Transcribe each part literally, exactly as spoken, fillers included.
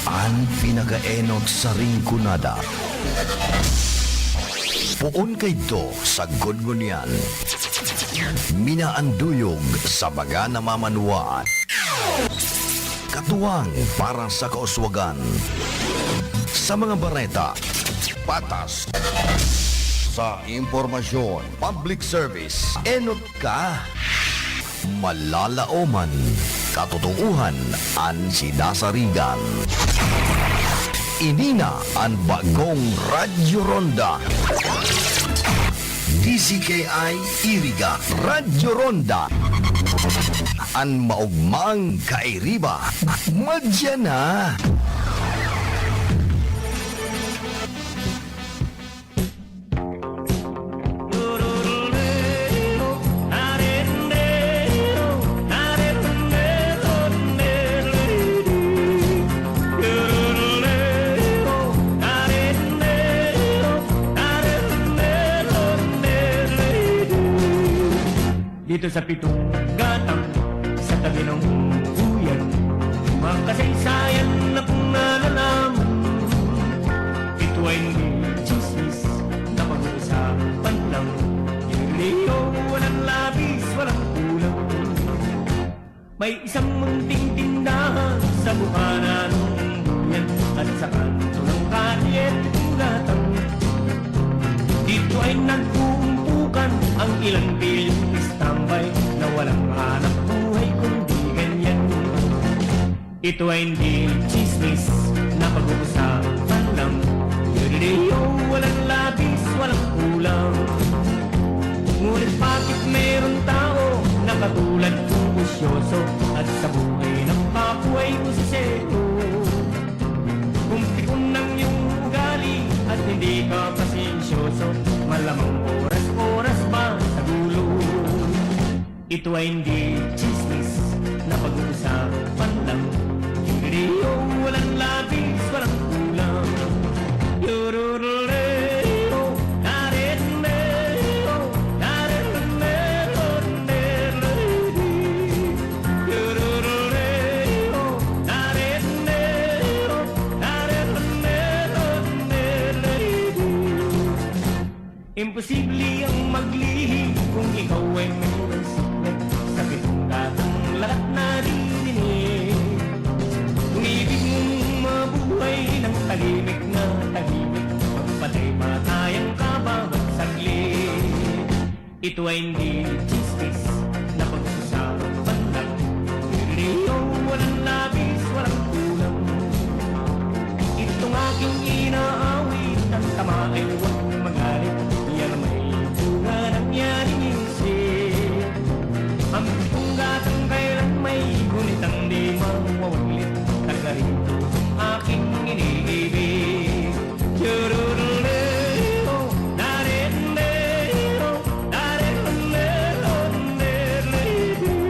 An pinakaenot sa Rinconada. Poon kaidto sagkod ngunyan. Minaanduyog sa mga namamanwaan. Katuwang para sa kauswagan. Sa mga bareta, patas. Sa impormasyon, public service, enot ka. Malalaoman, katotoohan an sinasarigan. Ini na an bagong Radyo Ronda. D Z K I Iriga, Radyo Ronda. An maogmang kairiba, madya na. Dito sa Pitong Gatang, sa tabi ng Buyan, mga kasaysayan na pong nalalaman. Ito ay hindi tsismis na pag-uusapan lang. Yung Leo, walang labis, walang kulang. May isang munting tindahan sa bukana ng Buyan at sa kanto ng Kalye Pitong Gatang. Dito ay nag-uumpukan ang ilang bilyong tambay na walang hanap buhay kundi ganyan. Ito ay hindi tsismis na pag-uusapan lang. Yuridiyo, walang labis, walang kulang. Ngunit bakit meron tao na katulad kong busyoso at sa buhay ng kapo ay usisero? Kung tipon ng iyong ugali at hindi ka pasensyoso, malamang oras-oras ba sa gulo? Ito ay hindi tsismis na pag-uusapan lang. Yung Rio, walang labis, walang kulang. Yorororeo, narereo, narereo, nerereo. Yorororeo, narereo, narereo, nerereo. Imposible ang maglihi kung ikaw ay may sikret. Sa pitong gatang lahat naririnig. Kung ibig mong mabuhay ng tahimik na tahimik, magpatay-patayan ka ba magsaglit? Ito ay hindi tsismis na pag-usapan lang. Rio, walang labis, walang kulang. Itong aking inaawit, ang tama ay huwag magalit. Yan may bunga nangyaring isip. Ang pitong gatang kailan may gunit ang di mawawaglit. Taga rito ang aking iniibig. Chururuleo, narendero, narendero, nerlebi.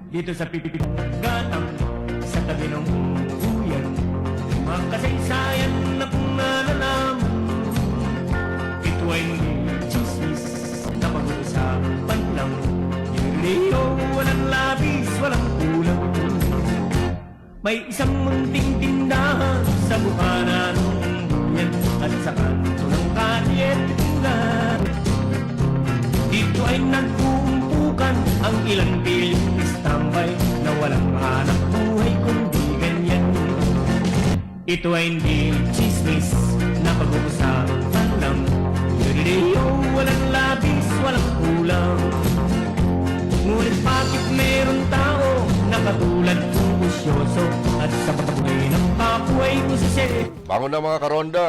Dito sa Pipipip Gatang, sa tabi ng Buyan, mga kasaysayan na pong nalalaman. Ito ay hindi chismis na pag-uusapan lang. Yung Leo, walang labis, walang kulang. May isang munting tindahan sa bukana ng Buyan at sa kanto ng Kalye Pingan. Dito ay nag-uumpukan ang ilang bilyong tambay na walang hanap buhay kundi ganyan. Ito ay hindi chismis na pag-uusapan lang. Galileo, walang labis, walang kulang. Ngunit bakit meron tao na katulad kong busyoso at sa pagbuhay ng kapo ay usisero? Bangon na, mga karonda!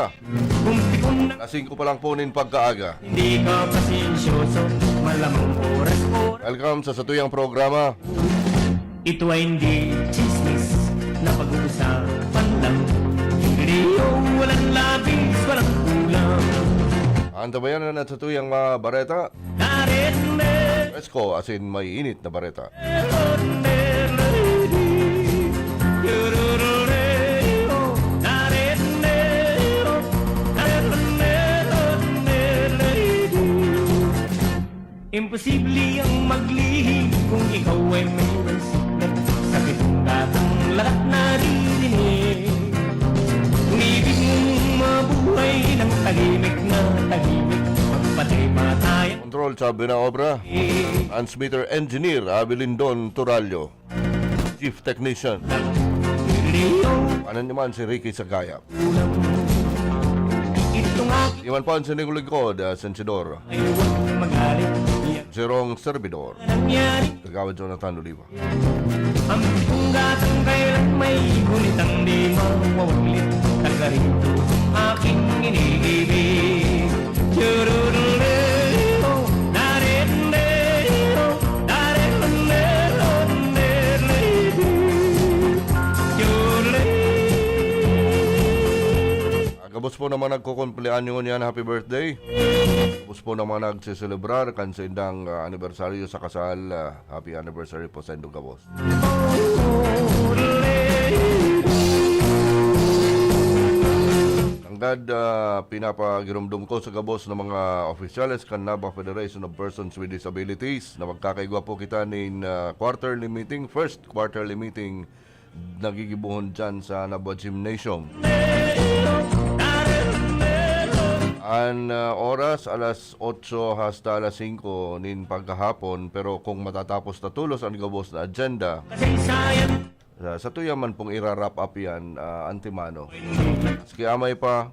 Alas singko pa lang po nin pagkaaga. Hindi ka pasensyoso, malamang oras-oras. Welcome sa satuyang programa. Ito ay hindi chismis na pag-uusapan lang. Hindi, oh, walang labis, walang kulang. Antabayanan at satuyang mga bareta. Presko, asin maiinit na bareta. Imposible ang maglihim kung ikaw ay mayroon siklat. Sakit ng batang lahat naririnig. Kung ibig mong mabuhay ng tahimik na tahimik, magpatay-patay. Control sa Binaobra, transmitter engineer Avelindon Turallo, chief technician. Ano naman si Ricky Sagayap? Iwan po ang sining lingkod, ah, Sensidor. Jerong Servidor. Kagawad Jonathan Oliva. Ang punggatang kailan may gunitang di mawawaglit. Taga rito aking iniibig. Chururureo, darendero, darendero, darendero. Chururureo. Gabos po naman nagkukumpleanyo ngunyan, happy birthday. Gabos po naman nagseselebrar kan saindang, ah, anibersaryo sa kasal, ah, happy anniversary po sa indong gabos. Tanggad, ah, pinapagiromdom ko sa gabos ng mga opisyales kan Naba Federation of Persons with Disabilities na magkakaigwa po kita nin, ah, quarterly meeting, first quarterly meeting nagigibohon dyan sa Nabua Gymnasium. An, ah, oras, alas otso hasta alas singko nin pagkahapon, pero kung matatapos na tulos an gabos na agenda, sa, satuya man pong ira-wrap up yan, ah, antemano. Maski amay pa,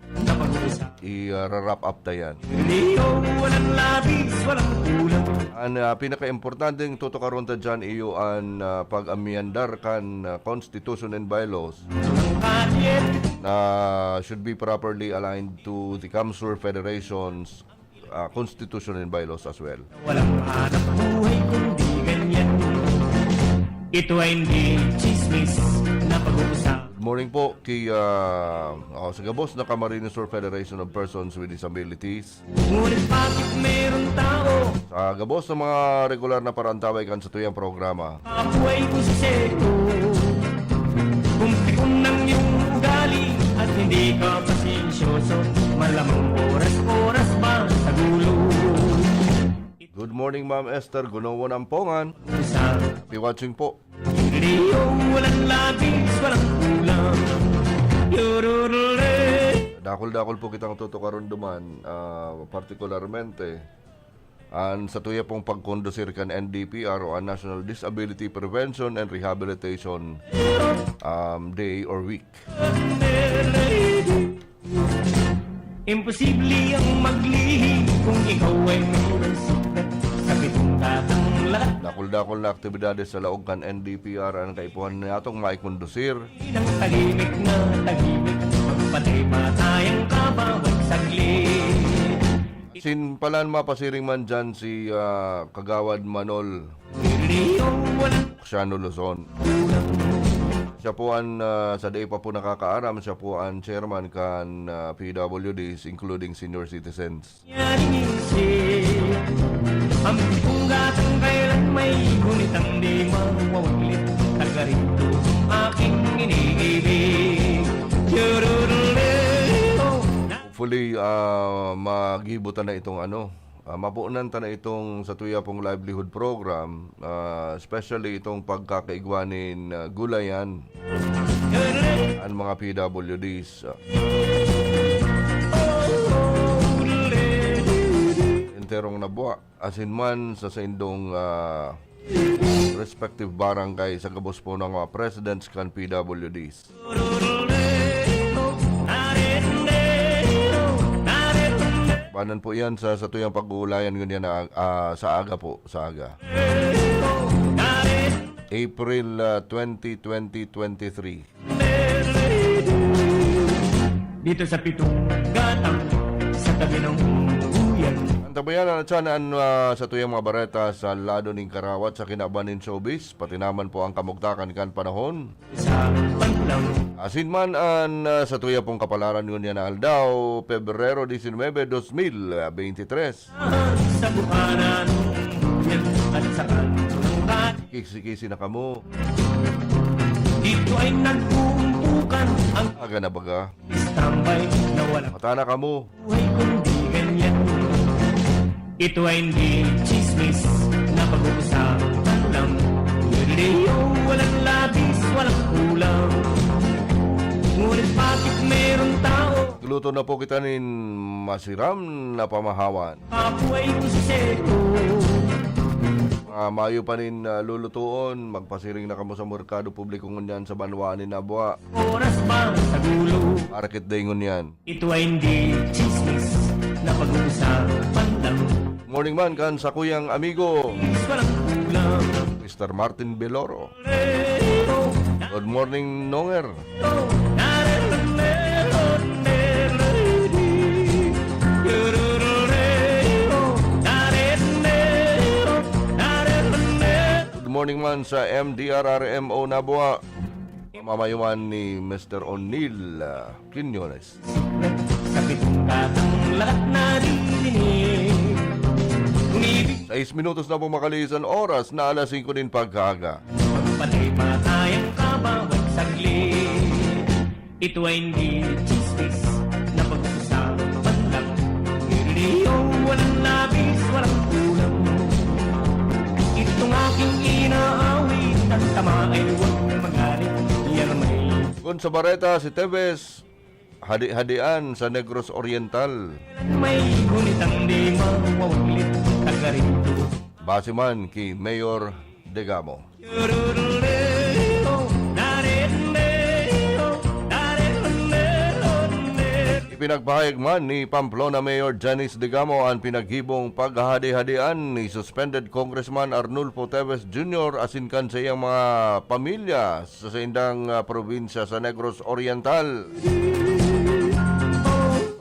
i-wrap up ta yan. Hindi, oh, walang labis, walang kulang. Ang, ah, pinakaimportanteng tutukaron ta dyan iyo an, ah, pag-amyendar kan, ah, Constitution and Bylaws na should be properly aligned to the CamSur Federation's, ah, Constitution and Bylaws as well. Walang hanap buhay kundi ganyan. Ito ay hindi chismis na pag-uusap. Good morning po kay, ah, oh, sa gabos na Camarines Sur Federation of Persons with Disabilities. Ngunit bakit meron tao? Sa gabos ng mga regular na parantabay kan satuyang programa. Kabuhay ko si Seto. Kung pikon ng iyong ugali at hindi ka pasensyoso, malamang oras-oras ba sa gulo? Good morning, Ma'am Esther Gunawon Ampongan. Sa Happy watching po. Rio, walang labis, walang kulang. Yororore. Dakol-dakol po kitang tutukaron duman, ah, partikularmente, an satuya pong pagkondusir kan N D P R o an National Disability Prevention and Rehabilitation, um, Day or Week. Imposible ang maglihim kung ikaw ay mayroon sikap sa pitong katang lahat. Dakol-dakol na aktibidades sa laog kan N D P R an kaipuhan niyatong maikondusir. Ng tahimik na tahimik, magpatay-patay ang kabawat saglit. Sin palan mapasiring man dyan si, ah, Kagawad Manol Rio, walang Siano Luzon. Siya po an, ah, sa dai pa po nakakaaram, siya po an chairman kan, ah, P W Ds, including senior citizens. Yaring isip, ang punggatang kailan may gunitang di mawawaglit. Taga rito, aking iniibig. Chururuleo. Hopefully, ah, magibo ta na itong ano, ah, mapunan ta na itong satuya pong livelihood program, ah, especially itong pagkakaigwa nin, ah, gulayan an mga P W Ds, ah. Enterong Nabua, asin man sa saindong, ah, respective barangay sa gabos po ng mga presidents kan P W Ds. Banan po yan sa satuyang pag-uulayan ngunyan na, ah, sa aga po, sa aga. April, ah, twenty twenty twenty-three. Dito sa pitong gatang, sa Tabi ng buyan. Antabayanan na siya an, ah, satuyang mga bareta sa lado nin karawat sa kinaban nin showbiz, pati naman po ang kamugtakan kan panahon. Sa panlang. Asin man an, ah, satuya pong kapalaran ngunyan na aldaw, Pebrero diecinuebe, dos mil veintitrés. Sa bukanan, yan at sa kanungan. Kisi-kisi na kamo. Dito ay nagkuumpukan ang. Aga na baga. Tambay na wala. Mata na kamo. Buhay kundi ganyan. Ito ay hindi chismis na pag-uusapan lang. Galileo, walang labis, walang kulang. Ngunit bakit meron tao? Luto na po kita nin masiram na pamahawan. Kabuhay ko si Seco. Ah, mayo pa nin, ah, lulutoon. Magpasiring na kamo sa merkado publiko ngunyan sa banwaan nin Nabua. Oras ba sa gulo? Market day ngunyan. Ito ay hindi chismis na pag-uusapan lang. Morning man kan sakuyang amigo, Is walang kulang. Mister Martin Beloro. Leo, Good morning, Nonger. Leo, nareremero, neredi. Leo, nareremero, nareremero. Good morning man sa M D R R M O Nabua. Pamamayuan ni Mister O'Neil, ah, Quiñones. Sa pitong katang lahat naririnig. Umibig. Sais minutos na po makalisan oras na alas singko nin pagkaaga. Magpatay-patay ang kabawat saglit. Ito ay hindi chismis na pag-uusapan lang. Leo, walang labis, walang kulang. Itong aking inaawit, ang tama ay huwag na magalit. Yan may Kun sa bareta, si Tevez, hadi-hadian sa Negros Oriental. May gunitang di mawawaglit, taga rito. Base man ki Mayor Degamo. Ipinagpahayag man ni Pamplona Mayor Janice Degamo an pinaghibong paghahadi-hadian ni suspended Congressman Arnulfo Teves Junior asin kan saiyang mga pamilya sa saindang, ah, probinsya sa Negros Oriental.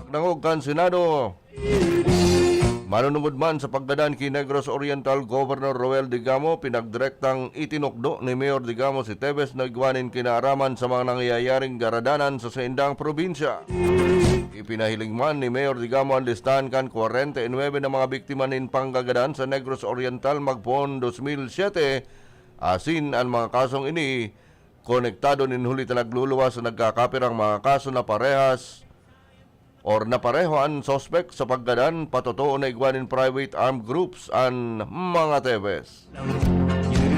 Pagdangog kan Senado, manunungod man sa paggadan ki Negros Oriental Governor Roel Degamo, pinagdirektang itinukdo ni Mayor Degamo si Teves na igwa nin kinaaraman sa mga nangyayaring karadanan sa saindang probinsya. Ipinahiling man ni Mayor Degamo an listahan kan kwarenta y nuebe na mga biktima nin panggagadan sa Negros Oriental magpoon dos mil siete, asin an mga kasong ini konektado nin huli ta nagluluwas sa nagkakapirang mga kaso na parehas or na pareho an suspek sa paggadan, patotoo na igwa nin private armed groups an mga Teves.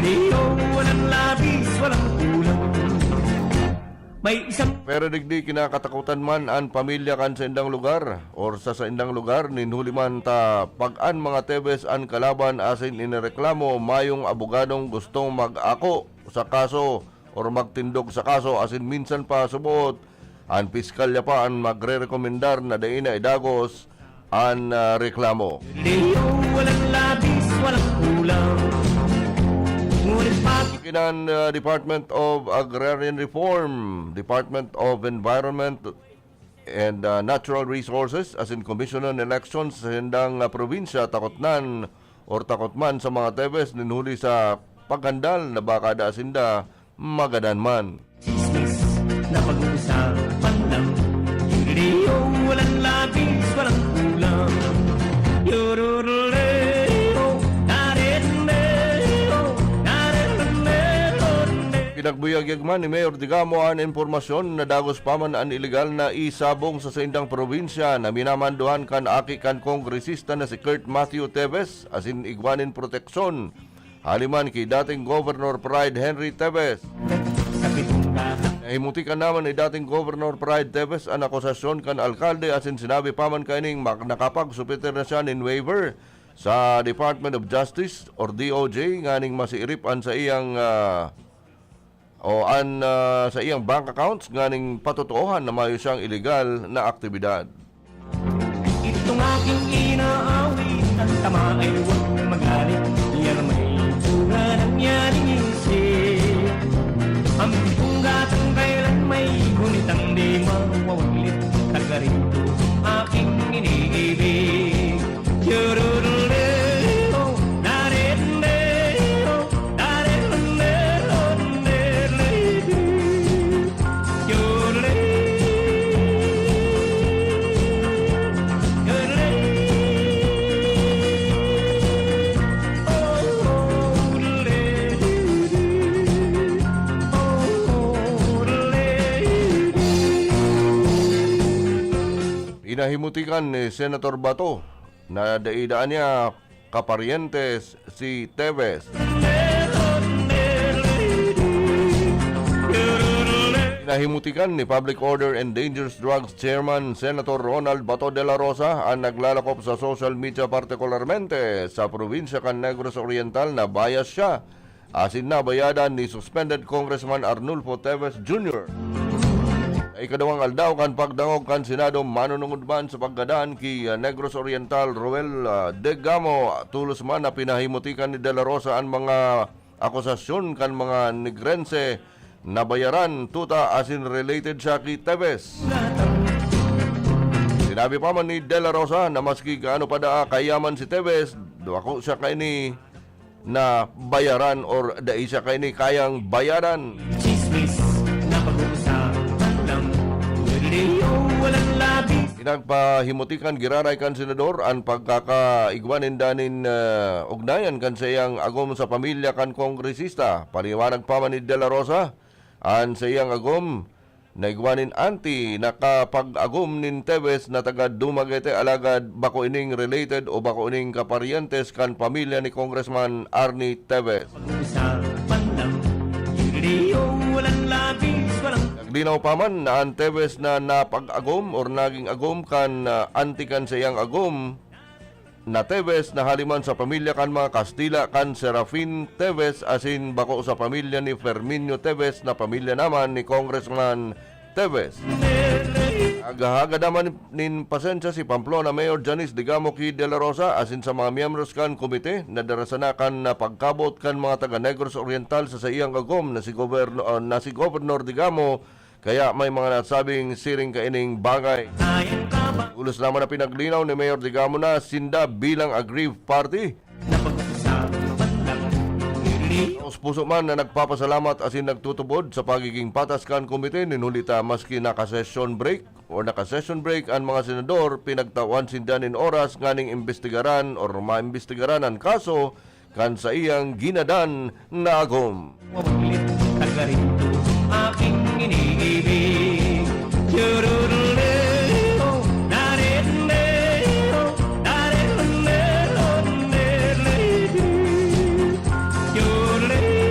Leo, walang labis, walang kulang. May isang Pero digdi kinakatakutan man an pamilya kan saindang lugar or sa saindang lugar, nin huli man ta pag an mga Teves an kalaban asin inireklamo, mayong abogadong gustong mag-ako sa kaso or magtindog sa kaso asin minsan pa subot an piskalya pa an magrerekomendar na dai na idagos an, ah, reklamo. Leo, walang labis, walang kulang. Ngunit bakit Kinan, ah, Department of Agrarian Reform, Department of Environment and, ah, Natural Resources asin Commission on Elections sa saindang, ah, probinsya takotnan or takot man sa mga Teves nin huli sa paghandal na baka daa sinda magadan man. Chismis na pag-uusapan lang. Leo, walang labis, walang kulang. Yororoleo, nareremero, nareremero. Pinagbuyagyag man ni Mayor Degamo an impormasyon na dagos pa man an ilegal na isabong sa saindang probinsya na minamanduhan kan aki kan kongresista na si Kurt Matthew Teves asin igwa nin proteksyon hali man ki dating Governor Pride Henry Teves. Nahimutikan naman ni dating Governor Pride Teves an akusasyon kan alkalde asin sinabi pa man kaining mak-, nakapagsupiter na siya nin waiver sa Department of Justice or D O J nganing masiirip an saiyang, ah, o an, ah, sa iyang bank accounts nganing patotoohan na mayo siyang ilegal na aktibidad. Itong aking inaawit, ang tama ay huwag magalit. Yan may bunga ng yaring isip. Ang bungga at ang kailan may gunitang di mawawaglit. Taga rito ang aking iniisip. Pinahimutikan ni Senator Bato na dai daa niya kaparyentes si Teves. Pinahimutikan ni Public Order and Dangerous Drugs Chairman Senator Ronald Bato de la Rosa an naglalakop sa social media, partikularmente sa probinsya kan Negros Oriental, na bias siya asin nabayadan ni suspended Congressman Arnulfo Teves Junior. Sa ikadawang aldaw kan pagdangog kan Senado, manunungod man sa paggadan ki, ah, Negros Oriental, Roel, ah, Degamo, tolos man na pinahimutikan ni De La Rosa an mga akusasyon kan mga Negrense na bayaran, tuta asin related siya ki Teves. Sinabi pa man ni De La Rosa na maski gaano pa daa kayaman si Teves, bako siya kaini na bayaran or dai siya kaini kayang bayaran. Chismis na pag-uusapan lang. Galileo, walang labis. Pinagpahimutikan giraray kan senador an pagkakaigwa ninda nin, ah, ugnayan kan saiyang agom sa pamilya kan kongresista. Paliwanag pa man ni De La Rosa, an saiyang agom na igwa nin anti na kapag-agom nin Teves na taga Dumaguete, alagad bako ining related o bako ining kaparyentes kan pamilya ni Congressman Arnie Teves. Pag-uusapan lang, Galileo, walang labis, walang Naglinaw pa man na an Teves na napag-agom or naging agom kan, ah, anti kan saiyang agom na Teves na hali man sa pamilya kan mga Kastila kan Serafin Teves asin bako sa pamilya ni Ferminio Teves na pamilya naman ni Congressman Teves. Naghahagad naman nin pasensya si Pamplona Mayor Janice Digamo ki De La Rosa asin sa mga miyembros kan komite na dara sana kan pagkabot kan mga taga Negros Oriental sa saiyang agom na si Goberno-, ah, na si Governor Digamo, kaya may mga nasabing siring kaining bagay. Ulos naman na pinaglinaw ni Mayor Digamo na sinda bilang aggrieved party, taos puso man na nagpapasalamat asin nagtutubod sa pagiging patas kan komite nin huli ta maski naka-session break or naka-session break an mga senador, pinagtawan sinda nin oras nganing imbestigaran or maimbestigaran an kaso kan saiyang ginadan na agom. Wawaglit, taga rito, aking iniibig. Chururuleo, darendeo, darendeo, darendeo. Chururuleo,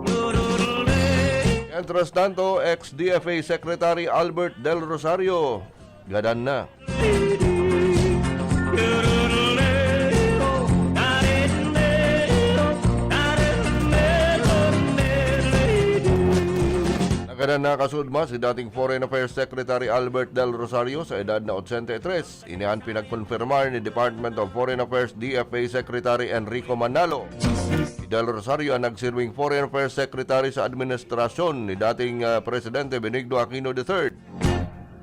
chururuleo. Mientras tanto, ex-D F A Secretary Albert Del Rosario gadan na. Nagadan na kasuodma si dating Foreign Affairs Secretary Albert Del Rosario sa edad na ochenta y tres. Ini an pinagkonfirmar ni Department of Foreign Affairs D F A Secretary Enrico Manalo. Si Del Rosario an nagsirbing Foreign Affairs Secretary sa administrasyon ni dating, ah, Presidente Benigno Aquino the third.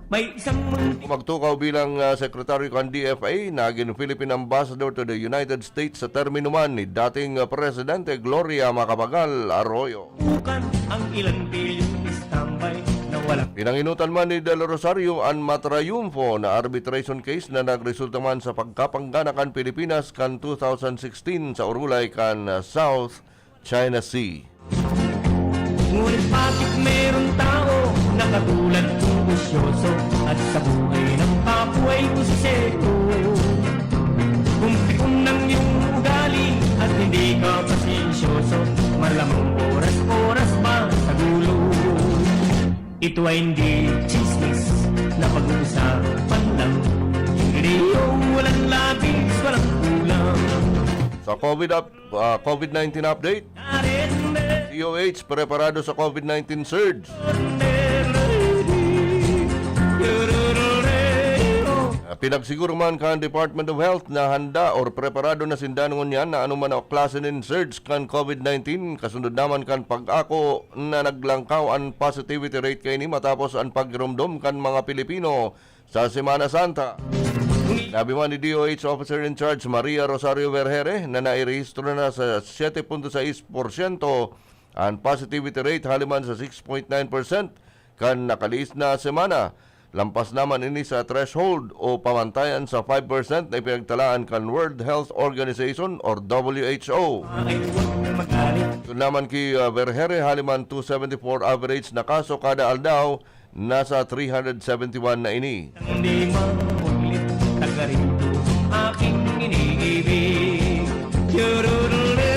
May isang Kung magtukaw bilang, ah, sekretaryo kan D F A, nagin Philippine Ambassador to the United States sa termino man ni dating, ah, Presidente Gloria Macapagal Arroyo. Bukan ang ilang bilyong istambay na walang Pinanginutan man ni Del Rosario an matrayumfo na arbitration case na nagresulta man sa pagkapanggana kan Pilipinas kan two thousand sixteen sa urulay kan, ah, South China Sea. Ngunit bakit merong tao na katulad kong bisyoso at sa buhay ng papo ay kusiseko? Kung pikon ang iyong ugali at hindi ka pasensyoso, malamang oras-oras ba sa gulo? Ito ay hindi chismis na pag-uusapan lang. Hindi yung walang labis, walang kulang. Sa COVID up, ah, COVID nineteen update, D O H preparado sa COVID nineteen surge. Ah, pinagsiguro man kan Department of Health na handa or preparado na sinda ngunyan na anoman na klase nin surge kan COVID nineteen, kasundod naman kan pag-ako na naglangkaw an positivity rate kaini matapos an paghiromdom kan mga Pilipino sa Semana Santa. Sinabi man ni D O H Officer in Charge Maria Rosario Vergere na nairehistro na sa siyete punto sais porsyento an positivity rate hali man sa six point nine percent kan nakaliis na semana. Lampas naman ini sa threshold o pamantayan sa five percent na ipinagtalaan kan World Health Organization or W H O. Kun naman ki, ah, Vergeire, hali man two seventy-four average na kaso kada aldaw, nasa three hundred seventy-one na ini. Hindi maulit, taga rito ang aking iniibig. Chururule.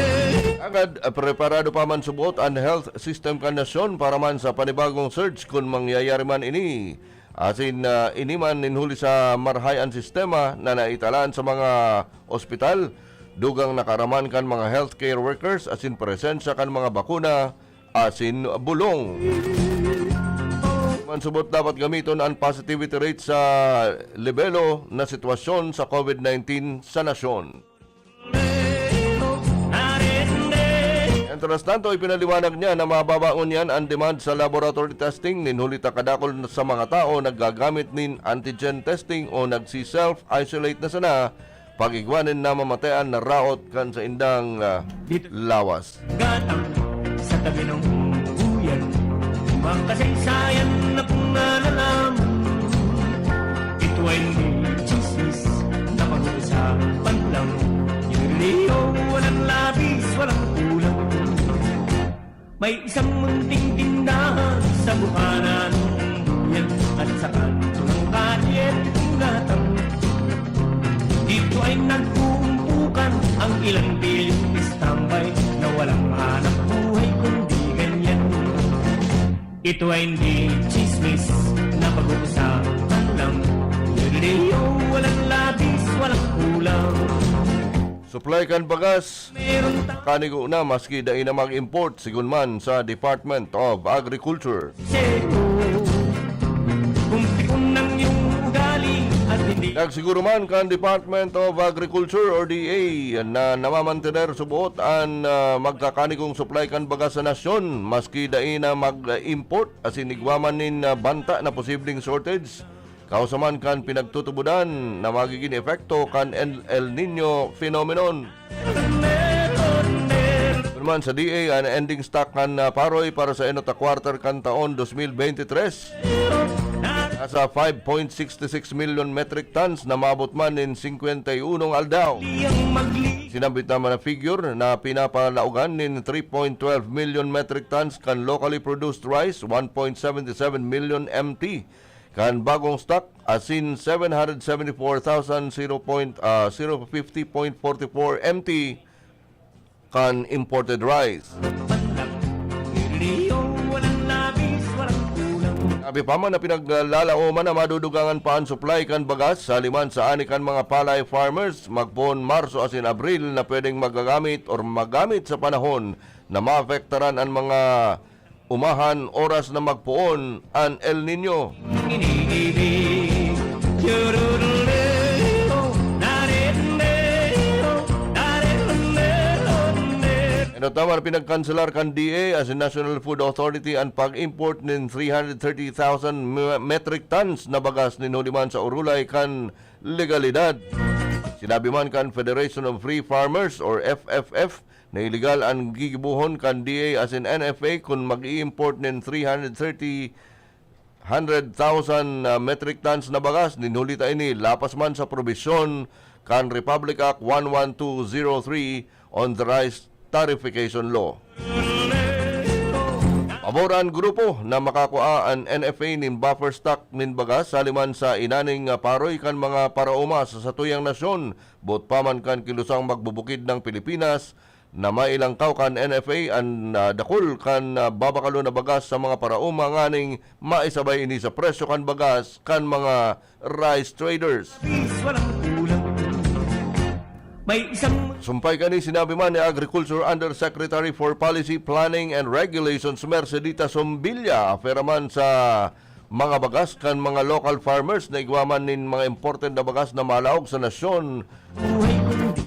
Agad, ah, preparado pa man subot an health system kan nasyon para man sa panibagong surge kun mangyayari man ini. Asin, ah, ini man nin huli sa marahay an sistema na naitalaan sa mga ospital, dugang nakaraman kan mga healthcare workers asin presensya kan mga bakuna asin bulong. Mansubot dapat gamiton an positivity rate sa lebelo na sitwasyon sa COVID nineteen sa nasyon. Mientras tanto, ipinaliwanag niya na mababa ngunyan an demand sa laboratory testing nin huli ta kadakul sa mga tao naggagamit nin antigen testing o nagsi-self-isolate na sana pag-igwa nin namamatean na raot kan saindang, ah, lawas. Gatang sa tabi ng buyan, makasaysayan na pong nalalaman. Ito ay hindi chismis na pag-uusapan lang. Yung Leo, walang labis, walang kulang. May isang munting tindahan sa bukana ng buyan at sa kanto ng kalye Punggatang. Dito ay nag-uumpukan ang ilang bilyong tambay na walang hanap buhay kundi ganyan. Ito ay hindi chismis na pag-uusapan lang. Leo, walang labis, walang kulang. Supply kan bagas, meron ta- kanigo na maski dai na mag-import, sigon man sa Department of Agriculture. Seto, kung pikon ng iyong ugali at hindi Nagsiguro man kan Department of Agriculture or D A na namamantener subot an, ah, magkakanigong supply kan bagas sa nasyon, maski dai na mag-import, asin igwa man nin, ah, banta na posibleng shortage. Kausa man kan pinagtutubodan na magigin epekto kan El, El Nino phenomenon. Kun man sa D A, an ending stock kan, ah, paroy para sa enot a quarter kan taon dos mil bente tres nasa five point six six milyon metric tons na maabot man nin singkwenta y unong aldaw. Sinambit naman na figure na pinapalaogan nin three point twelve milyon metric tons kan locally produced rice, one point seventy seven milyon M T kan bagong stock, asin seven hundred seventy-four thousand zero point, ah, zero fifty point forty-four M T kan imported rice. Sabi pa man na pinaglalaoman na madudugangan pa an supply kan bagas sa liman sa ani kan mga palay farmers magpoon Marso asin Abril na pwedeng magagamit or magamit sa panahon na maapektaran an mga umahan oras na magpoon an El Nino. Iniibig. Chururuleo, narendeo, narendeo. Enot naman pinagkanselar kan D A asin National Food Authority an pag-import nin three hundred thirty thousand me-, metric tons na bagas nin huli man sa urulay kan legalidad. Sinabi man kan Federation of Free Farmers or F F F na iligal an gigibohon kan D A asin N F A kun mag-i-import nin three hundred thirty, hundred thousand, ah, metric tons na bagas nin huli ta ini lapas man sa probisyon kan Republic Act one one two zero three on the Rice Tariffication Law. Pabor an grupo na makakua an N F A nin buffer stock nin bagas hali man sa inaning, ah, paroy kan mga paraoma sa satuyang nasyon, boot pa man kan kilosang magbubukid ng Pilipinas, na mailangkaw kan N F A an, ah, dakul kan, ah, babakalon na bagas sa mga paraoma nganing maisabay ini sa presyo kan bagas kan mga rice traders. Sumpay kani, sinabi man ni Agriculture Undersecretary for Policy, Planning and Regulations, Mercedita Sombilia, apwera man sa mga bagas kan mga local farmers na igwa man nin mga imported na bagas na malaog sa nasyon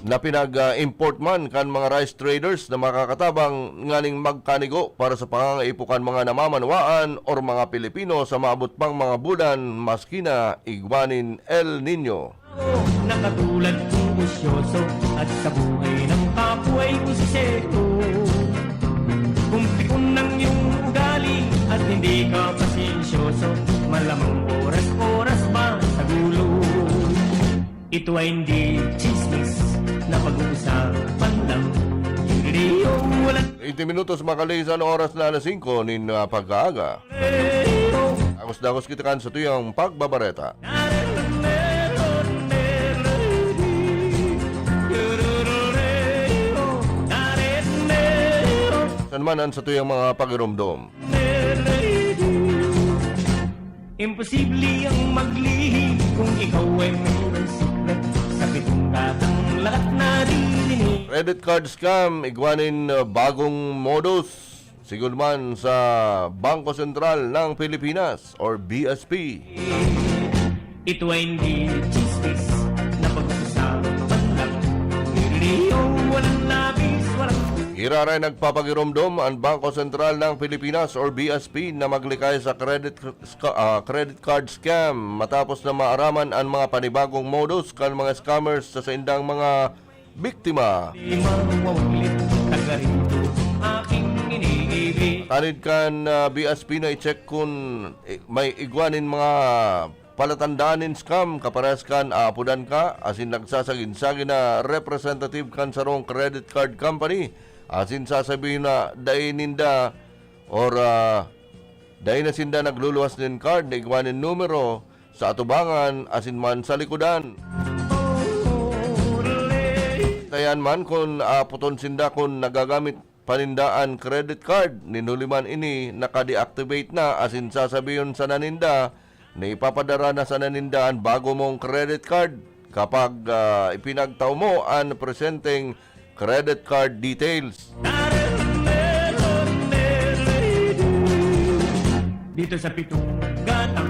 na pinag-import man kan mga rice traders na makakatabang nganing magkanigo para sa pangangaipo kan mga namamanwaan or mga Pilipino sa maabot pang mga bulan maski na igwa nin El Nino. Na katulad kong usyoso at sa buhay ng kapwa ay kusiseto. Kung pikon ng iyong ugali at Hindi ka pasensyoso, malamang oras-oras ba sa gulo? Ito ay hindi chismis na pag-uusapan lang. Hindi, oh, walang 20 minutos makalisan oras na alas singko nin, ah, pagkaaga. Dagos-dagos kita kan sa tuyang pagbabareta. Saan man ang sa tuyang mga pagiromdom? Imposible ang maglihim kung ikaw ay mayroong sikret. Sa pitong gatang lahat naririnig. Credit card scam, igwa nin, uh, bagong modus. Sigon man sa Bangko Sentral ng Pilipinas or B S P. Ito ay hindi chismis na pag-usapan lang. Nililiyaw, walang labis, walang Giraray nagpapagiromdom ang Bangko Sentral ng Pilipinas or B S P na maglikay sa credit, sca-, ah, credit card scam matapos na maaraman ang mga panibagong modus kan mga scammers sa saindang mga biktima. Di mawawaglit, taga rito, aking iniibig. Tanid kan, ah, B S P na i-check kun, eh, may igwa nin mga palatandaan nin scam, kaparehas kan aapodan ka asin nagsasagin-sagin na representative kan sarong credit card company, asin sasabihon na dai ninda or, ah, dai na sinda nagluluwas nin card na igwa nin numero sa atubangan asin man sa likodan. Tayan man kun aapoton sinda kun nagagamit pa ninda an credit card, nin huli man ini naka-deactivate na asin sasabihon sana ninda na ipapadara na sana ninda an bago mong credit card kapag, ah, ipinagtao mo an presenteng credit card details. Dito sa pitong gatang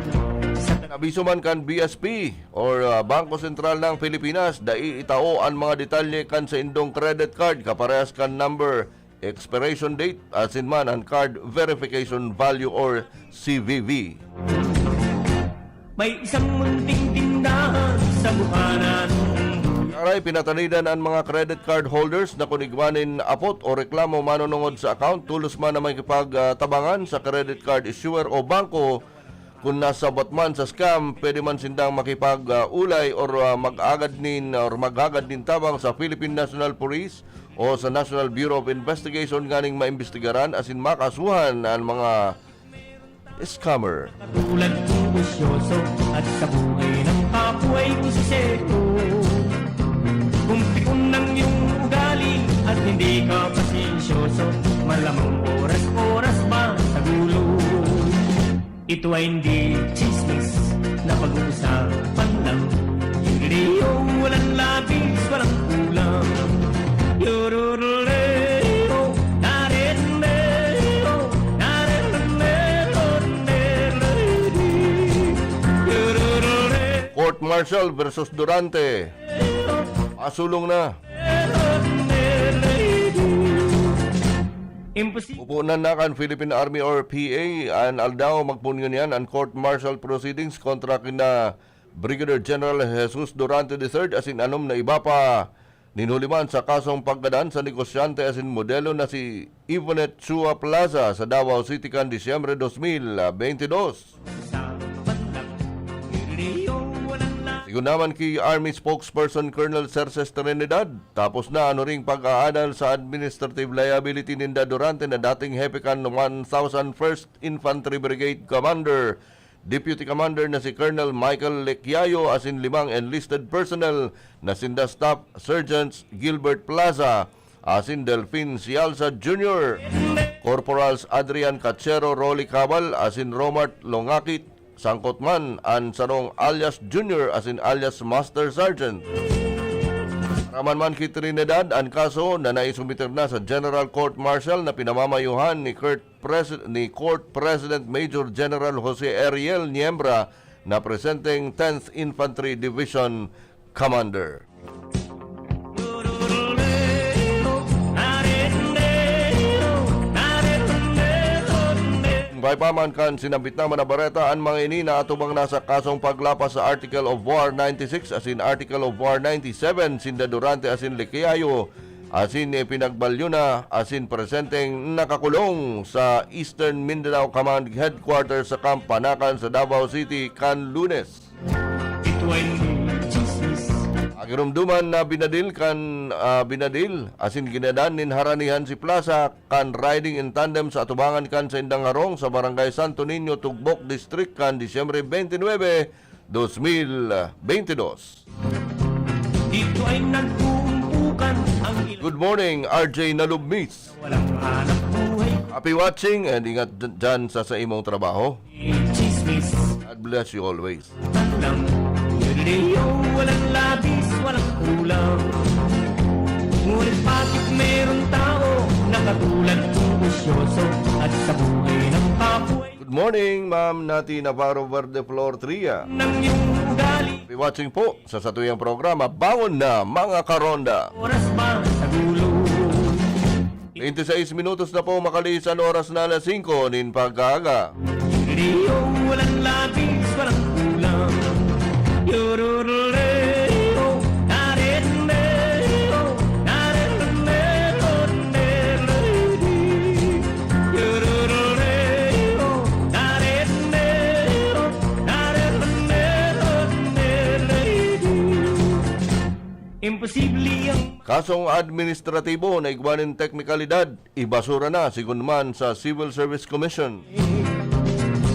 sa Abiso man kan B S P or, ah, Bangko Sentral ng Pilipinas, dai itao an mga detalye kan saindong credit card, kaparehas kan number, expiration date, asin man an card verification value or C V V. May isang munting tindahan sa Bukhanan. Aray, pinatanidan an mga credit card holders na kun igwa nin apot o reklamo manunungod sa account, tolos man na makipagtabangan sa credit card issuer o bangko. Kun nasabot man sa scam, pwede man sindang makipag-, ah, ulay or, ah, mag-agad nin, or maghagad nin tabang sa Philippine National Police o sa National Bureau of Investigation nganing maimbestigaran asin makasuhan an mga scammer. Katulad kong bisyoso at sa buhay ng kapwa ay kusiseko. Kung pikon ang iyong ugali at hindi ka pasensyoso, malamang oras-oras ba sa gulo? Ito ay hindi chismis na pag-uusapan lang. Hindi, oh, walang labis, walang kulang. Yorororeo, narendeo, narendeo, neredi. Yorororeo. Court Martial versus Durante. Asulong na. Imposible. Pupunan na kan Philippine Army or P A an aldaw magpunngon niyan an court martial proceedings kontra kina Brigadier General Jesus Durante the third asin anom na iba pa. Nin huli man sa kasong paggadan sa negosyante asin modelo na si Yvonette Chua Plaza sa Davao City kan Disyembre dos mil beintidos. Sigon naman ki Army spokesperson Colonel Cerces Trinidad, tapos na an huring pag-aadal sa administrative liability ninda Durante na dating hepe kan one thousand first Infantry Brigade Commander, Deputy Commander na si Colonel Michael Lecyayo asin limang enlisted personnel na sinda Staff Sergeants Gilbert Plaza asin Delfin Sialsa Junior, Corporals Adrian Cachero, Rolly Cabal asin Romart Longakit, sangkot man an sarong alias Junior asin alias Master Sergeant. Raman man ki Trinidad, an kaso na naisumiter na sa General Court Martial na pinamamayohan ni Kurt Presi-, ni Court President Major General Jose Ariel Niembra na presenteng tenth Infantry Division Commander. May pa man kan sinambit naman na bareta, an mga ini naatubang na sa kasong paglapas sa Article of War ninety-six asin Article of War ninety-seven sinda Durante asin Lecyayo asin ipinagbalyo na asin presenteng nakakulong sa Eastern Mindanao Command Headquarters sa Camp Panacan sa Davao City kan Lunes. Ito ay chismis. Ang girumduman na binadil kan, ah, binadil asin ginadan nin haranihan si Plaza kan riding in tandem sa atubangan kan saindang harong sa Barangay Santo Niño, Tugbok District kan Disyembre twenty-nine, dos mil bentidós. Dito ay nagkuumpukan ang il- Good morning, R J Nalubmis. Walang hanap buhay. Happy watching and ingat d- dyan sa, sa imong trabaho. Chismis. God bless you always. Lang. Galileo, walang labis, walang kulang. Ngunit bakit merong tao na katulad kong busyoso at sa buhay ng kapoy? Good morning, Ma'am Nati Navarro Verde Flor Tria. Nang yung ugali. Be watching po sa satuyang programa, Bangon Na, Mga Karonda. Oras ba sa gulo? Twenty-six minutos na po makaliis an oras na alas singko nin pagkaaga. Rio, walang labis, walang kulang. Yorororeo, narereo, narereo, narereo. Yorororeo, narereo, narereo, narereo. Imposible ang Kasong administratibo na igwa nin teknikalidad, ibasura na, sigon man sa Civil Service Commission.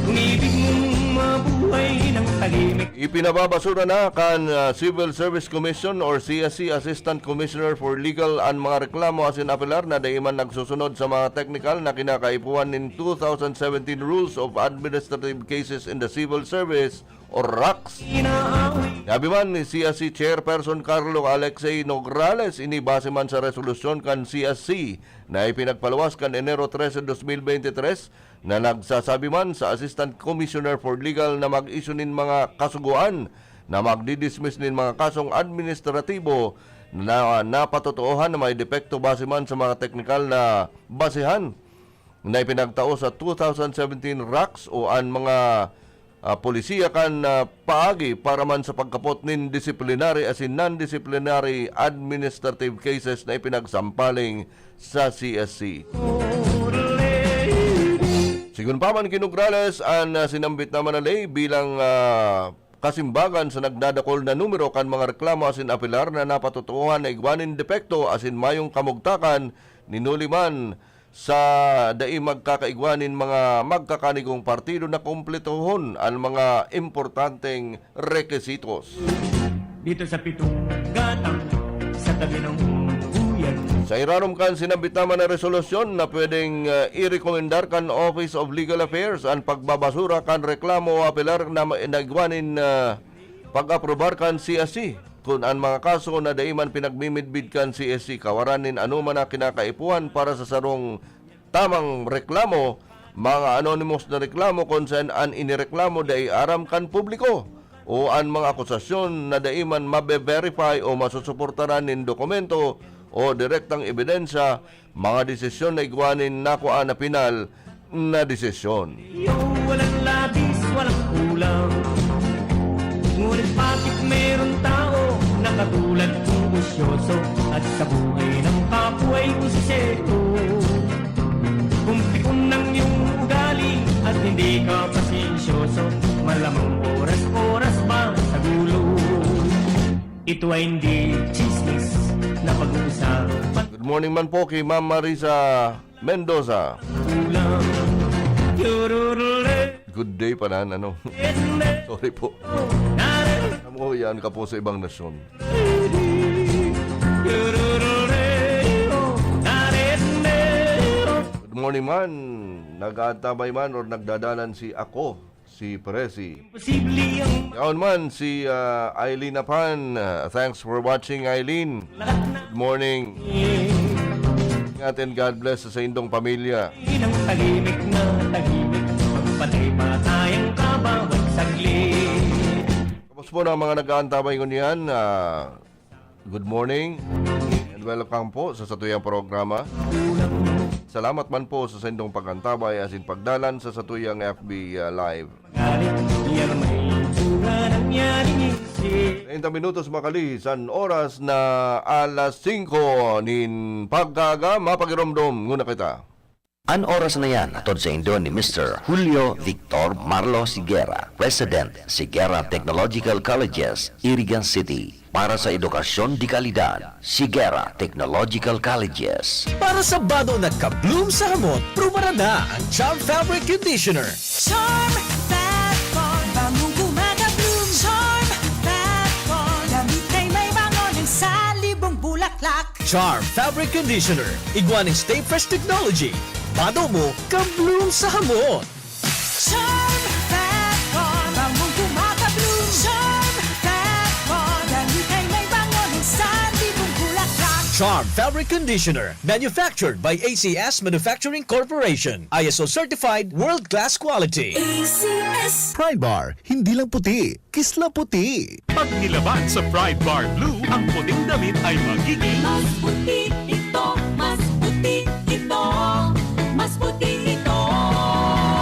Kung ibig mong mabuhay ng tahimik. Ipinababasura na kan, ah, Civil Service Commission or C S C Assistant Commissioner for Legal an mga reklamo asin apelar na dai man nagsusunod sa mga teknikal na kinakaipuhan nin two thousand seventeen Rules of Administrative Cases in the Civil Service o RACS. Inaaway. Sinabi man ni C S C Chairperson Carlo Alexei Nograles, ini base man sa resolusyon kan C S C na ipinagpaluwas kan Enero trese, dos mil bente tres, na nagsasabi man sa Assistant Commissioner for Legal na mag-issue nin mga kasugoan na magdidismiss nin mga kasong administratibo na napatotoohan na may depekto base man sa mga teknikal na basehan na ipinagtao sa two thousand seventeen RACS o an mga, ah, polisiya kan, ah, paagi para man sa pagkapot nin disciplinary asin non-disciplinary administrative cases na ipinagsampaling sa C S C. Sigon pa man ki Nograles, an, ah, sinambit naman na ley bilang, ah, kasimbagan sa nagdadakol na numero kan mga reklamo asin apelar na napatotoohan na igwa nin depekto asin mayong kamugtakan, ninuli man sa dai magkakaigwa nin mga magkakanigong partido na kumpletohon an mga importanteng rekisitos. Dito sa pitong gatang, sa tabi ng buyan. Sa irarom kan sinambit naman na resolusyon na pwedeng, ah, irekomendar kan Office of Legal Affairs an pagbabasura kan reklamo o apelar na ma-, na igwa nin, ah, pag-aprobar kan C S C, kun an mga kaso na dai man pinagmimidbid kan C S C kawaran nin anoman na kinakaipuhan para sa sarong tamang reklamo, mga anonymous na reklamo kun saen an inireklamo dai aram kan publiko, o an mga akusasyon na dai man mabe-verify o masusuportaran nin dokumento o direktang ebidensya, mga desisyon na igwa nin nakua na pinal na desisyon. Iyo, walang labis, walang kulang. Ngunit bakit meron tao na katulad kong busyoso at sa buhay ng kapwa ay kusisero? Kung pikon ng iyong ugali at hindi ka pasensyoso, malamang oras-oras ba sa gulo? Ito ay hindi chismis na pag-uusapan. Good morning man po kay Ma'am Marisa Mendoza. Good day pa na, ano? Sorry po. Alam mo, yan ka po sa ibang nasyon. Good morning man. Nag-aantabay man or nagdadalan si ako, si Presi. Posible ang Yaon man si, ah, Eileen Apan. Ah, thanks for watching, Eileen. Lahat na Good morning. Ingat and God bless sa indong pamilya. Ng tahimik na tahimik, magpatay-patay ang kabawat saglit. Tapos po ng mga nag-aantabay ngunyan, ah, good morning and welcome po sa satuyang programa. Salamat man po sa saindong pag-antabay asin pagdalan sa satuyang F B, ah, Live. Magalit, yan may itsura ng yaring isip. Treinta minutos makalihis an oras na alas singko nin pagkaaga, mapagiromdom nguna kita. An oras na yan, hatod saindo ni Mister Julio Victor Marlo Siguera, President, Siguera Technological Colleges, Irigan City. Para sa edukasyon de kalidad, Siguera Technological Colleges. Para sa bado na ka-bloom sa hamot, prubaran na ang Charm Fabric Conditioner. Charm Fat Bar, bangong gumagabloom. Charm Fat Bar, damit ay may bango ng salibong bulaklak. Charm Fabric Conditioner, igwa nin Stay Fresh Technology. Bado mo, ka-bloom sa hamot. Charm Fat Bar, bangong gumagabloom. Charm Fat Bar, damit ay may bango ng salibong bulaklak. Charm Fabric Conditioner, manufactured by A C S Manufacturing Corporation. I S O certified, world-class quality. A C S. Pride Bar, hindi lang puti, kisla puti. Pag nilaban sa Pride Bar Blue, ang puting damit ay magiging mas puti ito, mas puti ito, mas puti ito.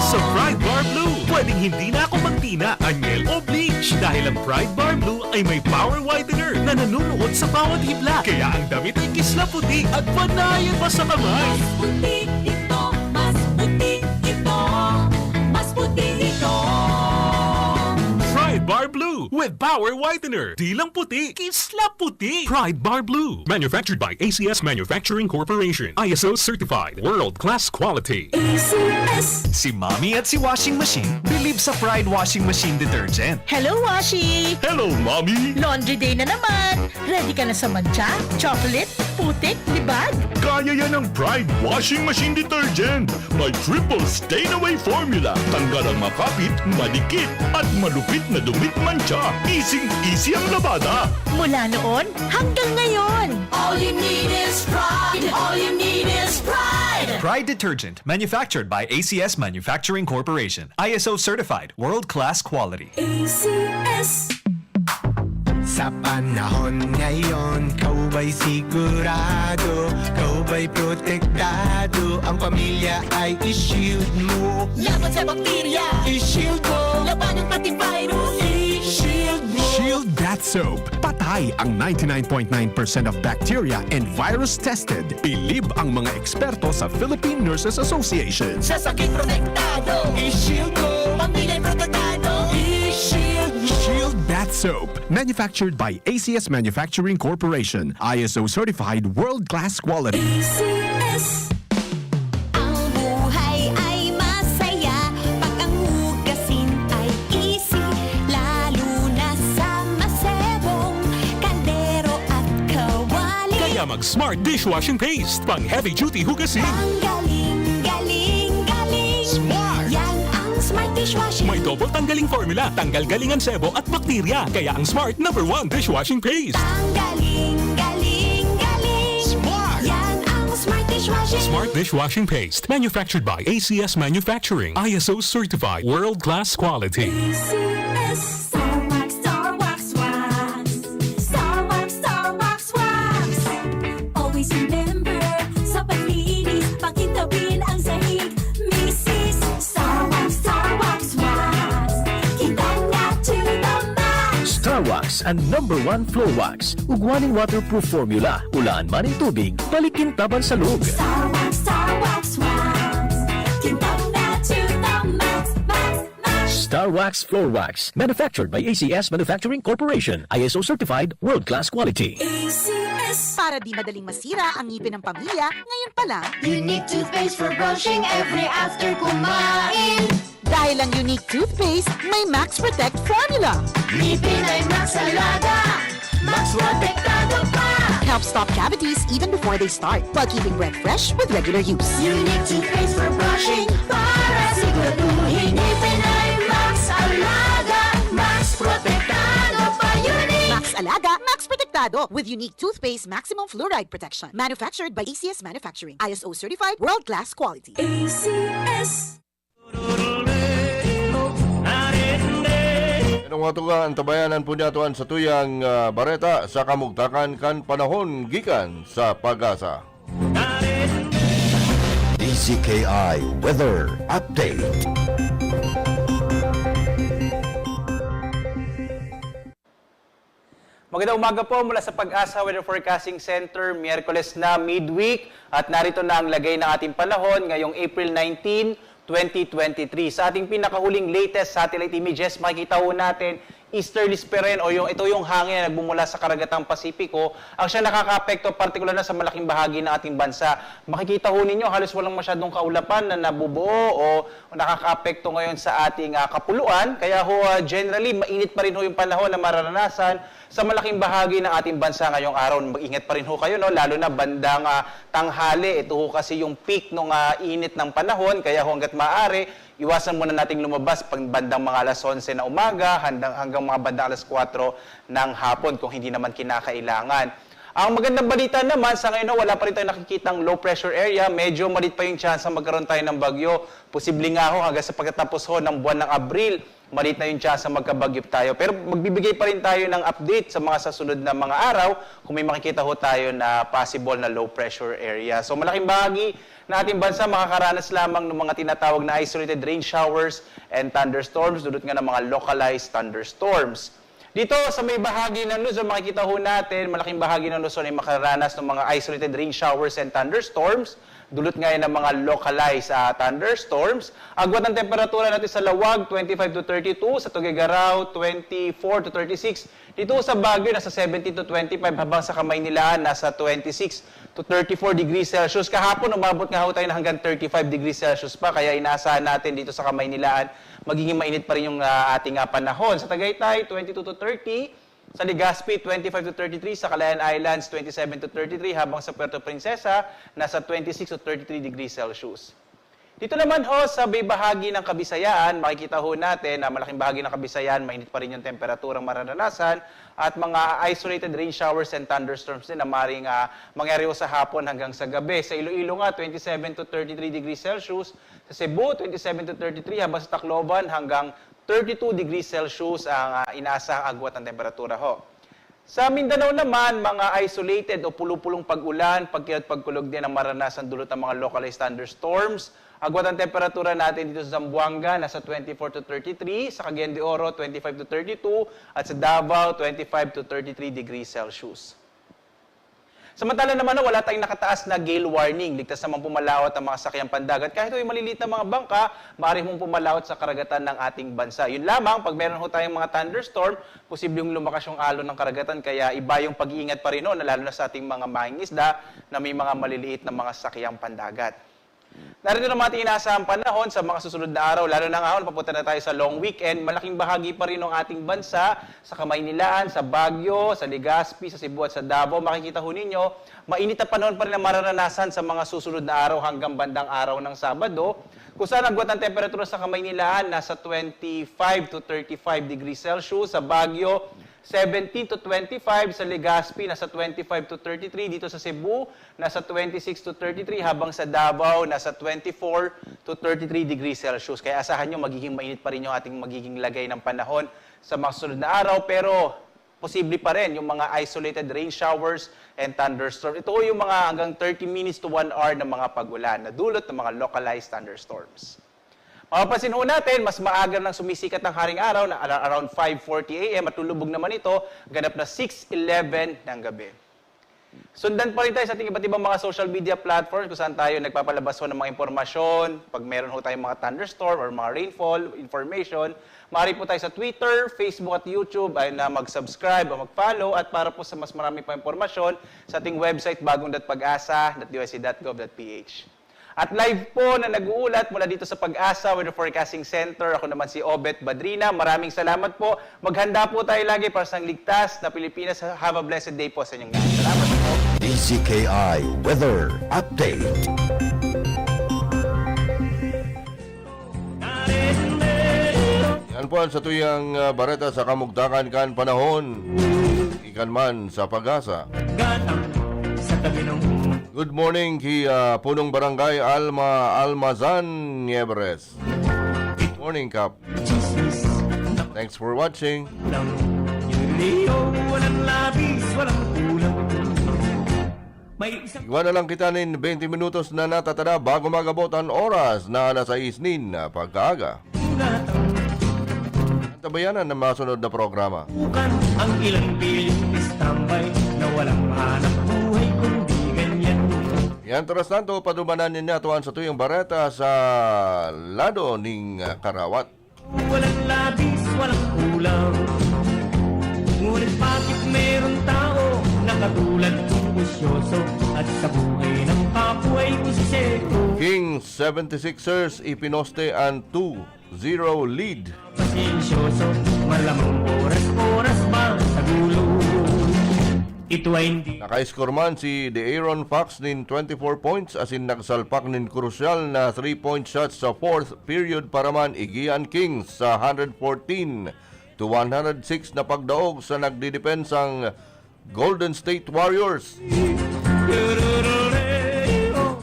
Sa Pride Bar Blue, pwedeng hindi na ako magtina, anyel o bleach dahil ang Pride Bar Blue ay may power whitener na nanunuot sa bawat hibla. Kaya ang damit ay kisla puti at panayan pa sa kamay. Mas puti ito, mas puti ito, mas puti ito. Pride Bar Blue with Power Whitener. Di lang puti, kisla puti. Pride Bar Blue. Manufactured by A C S Manufacturing Corporation. I S O certified. World class quality. A C S. Si Mommy at si Washing Machine believe sa Pride Washing Machine Detergent. Hello, Washi! Hello, Mommy! Laundry day na naman! Ready ka na sa mantsa, chocolate, putik, libag? Kaya yan ng Pride Washing Machine Detergent. May triple stain away formula. Tanggal ang makapit, madikit, at malupit na dumi, mantsa. Easy-easy ang labada. Mula noon hanggang ngayon. All you need is Pride. All you need is Pride. Pride Detergent, manufactured by A C S Manufacturing Corporation. I S O certified, world-class quality. A C S. Sa panahon ngayon, ikaw ba'y sigurado? Ikaw ba'y protektado? Ang pamilya ay i-shield mo. Laban sa bakterya, i-shield mo. Labanan pati virus, i-shield mo. Shield Bath Soap. Patay ang ninety-nine point nine percent of bacteria and virus tested. Bilib ang mga eksperto sa Philippine Nurses Association. Sa sakit protektado, i-shield mo. Pamilya protektado, i-shield mo. Shield Bath Soap. Manufactured by A C S Manufacturing Corporation. I S O certified, world-class quality. A C S. Ang buhay ay masaya pag ang hugasin ay easy, lalo na sa masebong kaldero at kawali. Kaya mag Smart Dishwashing Paste, pang heavy duty hugasin. Ang galing, galing, galing. Smart! Yan ang Smart Dishwashing. May double tanggaling formula, tanggal galing ang sebo at bakterya. Kaya ang Smart number one dishwashing paste. Ang galing, galing, galing. Smart! Yan ang Smart Dishwashing. Smart Dishwashing Paste. Manufactured by A C S Manufacturing. I S O certified. World class quality. A C S. Star Wax, Star Wax, Wax. Star Wax, Star Wax, Wax. Always remember, sa paglinis, pakintabin ang sahig. Misis, Star Wax, Star Wax, Wax. Kintab na to the max. Star Wax, ang number one floor wax. Ugwa nin waterproof formula. Ulaan man nin tubig, palikintaban sa lug. Star Wax, Star Wax, Wax. Kintab na to the max, max, max. Star Wax Floor Wax. Manufactured by A C S Manufacturing Corporation. I S O certified, world-class quality. A C S. Para di madaling masira ang ngipin ng pamilya, ngayon pa lang. Unique toothpaste for brushing every after kumain. Dahil ang Unique Toothpaste may Max Protect Formula. Ngipin ay Max Alaga, Max Protektado pa. Helps stop cavities even before they start, while keeping breath fresh with regular use. Unique toothpaste for brushing para siguraduhin ngipin ay Max Alaga, Max Protektado pa. Unique. Max Alaga, Max Protektado with Unique Toothpaste Maximum Fluoride Protection. Manufactured by A C S Manufacturing. I S O certified, world-class quality. A C S. Inong mga tugang, antabayanan po niya atuan sa tuyang, ah, bareta sa kamugtakan kan panahon gikan sa Pag-asa. D Z K I Weather Update. Magandang umaga po mula sa Pag-asa Weather Forecasting Center. Miyerkules na, midweek, at narito na ang lagay ng ating panahon ngayong April nineteen, twenty twenty-three. Sa ating pinakahuling latest satellite images, makikita ho natin, easterlies pa rin o yung, ito yung hangin na nagmumula sa karagatang Pasipiko ang siyang nakakaapekto, partikular na sa malaking bahagi ng ating bansa. Makikita ho ninyo, halos walang masyadong kaulapan na nabubuo o nakakaapekto ngayon sa ating, ah, kapuluan. Kaya ho, ah, generally, mainit pa rin ho yung panahon na mararanasan sa malaking bahagi ng ating bansa ngayong araw. Mag-ingat pa rin ho kayo, no? Lalo na bandang, ah, tanghali. Ito ho kasi yung peak ng, ah, init ng panahon. Kaya ho, hangga't maaari, iwasan muna nating lumabas pag bandang mga alas onse na umaga, handang, hanggang mga bandang alas kwatro ng hapon kung hindi naman kinakailangan. Ang magandang balita naman, sa ngayon ho, wala pa rin tayong nakikitang low pressure area. Medyo malit pa yung tsansa magkaroon tayo ng bagyo. Posible nga ho, hanggang sa pagtatapos ho ng buwan ng Abril, malit na yung tsansa magkabagyo tayo. Pero magbibigay pa rin tayo ng update sa mga sasunod na mga araw kung may makikita ho tayo na possible na low pressure area. So, malaking bahagi na ating bansa makakaranas lamang ng mga tinatawag na isolated rain showers and thunderstorms, dulot nga ng mga localized thunderstorms. Dito sa may bahagi ng Luzon, makikita ho natin, malaking bahagi ng Luzon ay makaranas ng mga isolated rain showers and thunderstorms. Dulot nga yan ng mga localized, ah, thunderstorms. Agwat ng temperatura natin sa Laoag, twenty-five to thirty-two. Sa Tuguegarao, twenty-four to thirty-six. Dito sa Baguio, nasa seventeen to twenty-five, habang sa Kamaynilaan, nasa twenty-six to thirty-four degrees Celsius. Kahapon, umabot nga ho tayo na hanggang thirty-five degrees Celsius pa. Kaya inaasahan natin dito sa Kamaynilaan, magiging mainit pa rin yung, ah, ating, ah, panahon. Sa Tagaytay, twenty-two to thirty. Sa Legazpi, twenty-five to thirty-three. Sa Calayan Islands, twenty-seven to thirty-three. Habang sa Puerto Princesa, nasa twenty-six to thirty-three degrees Celsius. Dito naman ho, sa may bahagi ng Kabisayaan, makikita ho natin na malaking bahagi ng Kabisayaan, mainit pa rin yung temperaturang mararanasan at mga isolated rain showers and thunderstorms din na maring, ah, mangyari ho sa hapon hanggang sa gabi. Sa Iloilo nga, twenty-seven to thirty-three degrees Celsius. Sa Cebu, twenty-seven to thirty-three. Habang sa Tacloban, hanggang thirty-two degrees Celsius ang, ah, inaasahang agwat ng temperatura ho. Sa Mindanao naman, mga isolated o pulupulong pag-ulan, pagkirot, pagkulog din ang maranasan dulot ng mga localized thunderstorms. Agwat ang temperatura natin dito sa Zamboanga, nasa twenty-four to thirty-three, sa Cagayan de Oro, twenty-five to thirty-two, at sa Davao, twenty-five to thirty-three degrees Celsius. Samantala naman, wala tayong nakataas na gale warning. Ligtas naman pumalawat ang mga sakyang pandagat. Kahit may maliliit na mga bangka, maaari mong pumalawat sa karagatan ng ating bansa. Yun lamang, pag meron ho tayong mga thunderstorm, posibleng lumakas yung alon ng karagatan. Kaya iba yung pag-iingat pa rin, no, na lalo na sa ating mga mangingisda na may mga maliliit na mga sakyang pandagat. Narito naman ating inaasahang panahon sa mga susunod na araw, lalo na ngahon, papunta na tayo sa long weekend. Malaking bahagi pa rin ng ating bansa, sa Kamaynilaan, sa Baguio, sa Legazpi, sa Cebu at sa Davao. Makikita ho ninyo, mainit na panahon pa rin ang mararanasan sa mga susunod na araw hanggang bandang araw ng Sabado, kung saan agwat ng temperatura sa Kamaynilaan nasa twenty-five to thirty-five degrees Celsius, sa Baguio, seventeen to twenty-five, sa Legazpi, nasa twenty-five to thirty-three, dito sa Cebu, nasa twenty-six to thirty-three, habang sa Davao, nasa twenty-four to thirty-three degrees Celsius. Kaya asahan nyo, magiging mainit pa rin yung ating magiging lagay ng panahon sa mga susunod na araw, pero posible pa rin yung mga isolated rain showers and thunderstorms. Ito yung mga hanggang thirty minutes to one hour na mga pag-ulan na dulot ng mga localized thunderstorms. Mapapansin ho natin, mas maaga nang sumisikat ang haring araw na ala-, around five forty A M at lulubog naman ito ganap na six eleven ng gabi. Sundan pa rin tayo sa ating iba't ibang mga social media platforms kung saan tayo nagpapalabas ho ng mga impormasyon. Pag meron ho tayong mga thunderstorm or mga rainfall information, maaari po tayo sa Twitter, Facebook at YouTube ay na mag-subscribe o mag-follow. At para po sa mas marami pa impormasyon, sa ating website, bagong dot pag asa dot D O S C dot gov dot P H. At live po na nag-uulat mula dito sa Pag-asa Weather Forecasting Center. Ako naman si Obet Badrina. Maraming salamat po. Maghanda po tayo lagi para sa ligtas na Pilipinas. Have a blessed day po sa inyong lahat. Salamat po. D Z K I Weather Update. Yan po ang satuyang, ah, bareta sa kamugtakan kan panahon. Ikan man sa Pag-asa. Gatang sa tabi ng Good morning ki, ah, Punong Barangay Alma Almazan Nieves. Good morning, Kap. Chismis Thanks for watching. Lang yung Leo, walang labis, walang kulang. May isang Igwa na lang kita nin twenty minutos na natatada bago mag-abot ang oras na alas sais nin pagkaaga. gatang Antabayanan ang masunod na programa. Bukan ang ilang bilyon. tambay na walang hanap buhay kundi ganyan. Mientras tanto, padumanan ninyo ato an satuyang bareta sa lado ning, ah, Karawat. Walang labis, walang kulang. Ngunit bakit merong tao na katulad kong busyoso at sa buhay ng kapoy ko si Seto? King seventy-sixers ipinoste an two zero lead. Pasensyoso, malamang oras-oras ba sa gulo? Ito ay hindi. Naka-score man si De'Aaron Fox nin twenty-four points asin nagsalpak nin krusyal na three-point shot sa fourth period para man igian Kings sa hundred fourteen to one hundred six na pagdaog sa nagdidepensang Golden State Warriors.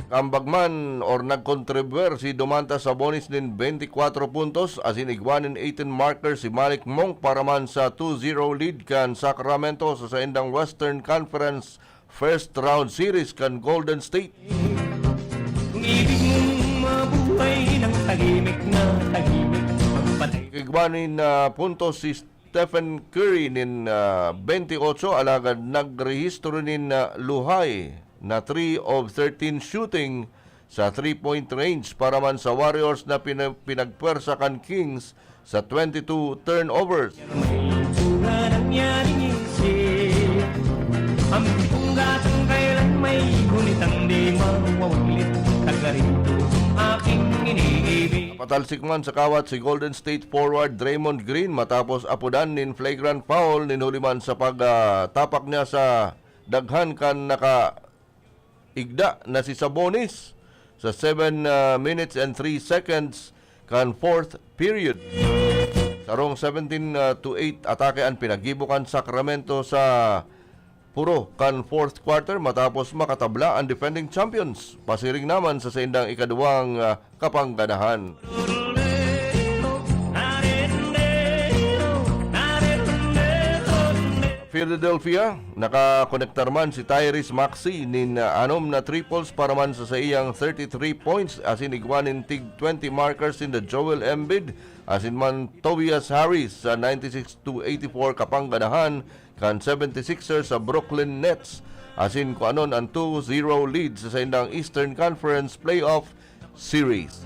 Kambag man or nagkontribuer si Domantas Sabonis nin twenty-four puntos asin igwa nin eighteen markers si Malik Monk para man sa two zero lead kan Sacramento sa saindang Western Conference first round series kan Golden State. Kung ibig mong mabuhay ng tahimik na tahimik, magpatay. Igwa nin, ah, puntos si Stephen Curry nin, ah, twenty-eight, alagad nagrehistro nin, ah, luhay na three of thirteen shooting sa three-point range para man sa Warriors na pina-, pinagpwersa kan Kings sa twenty-two turnovers. May bunga nangyaring isip. Ang pitong gatang kailan may gunitang di mawawaglit. Taga rito ang aking iniibig. Patalsik man sa kawat si Golden State forward Draymond Green matapos apodan nin flagrant foul nin huli man sa pag, ah, tapak niya sa daghan kan nakaigda na si Sabonis sa seven, ah, minutes and three seconds kan fourth period. Sarong seventeen, ah, to eight atake an pinaggibo kan Sacramento sa puro kan fourth quarter matapos makatabla an defending champions, pasiring naman sa saindang ikaduwang, ah, kapangganahan. Philadelphia, nakakonektar man si Tyrese Maxey nin, ah, anom na triples para man sa saiyang thirty-three points asin igwa nin tig twenty markers ninda Joel Embiid asin man Tobias Harris sa ninety-six to eighty-four kapangganahan kan seventy-sixers sa Brooklyn Nets asin kuanon an two zero lead sa saindang Eastern Conference Playoff Series.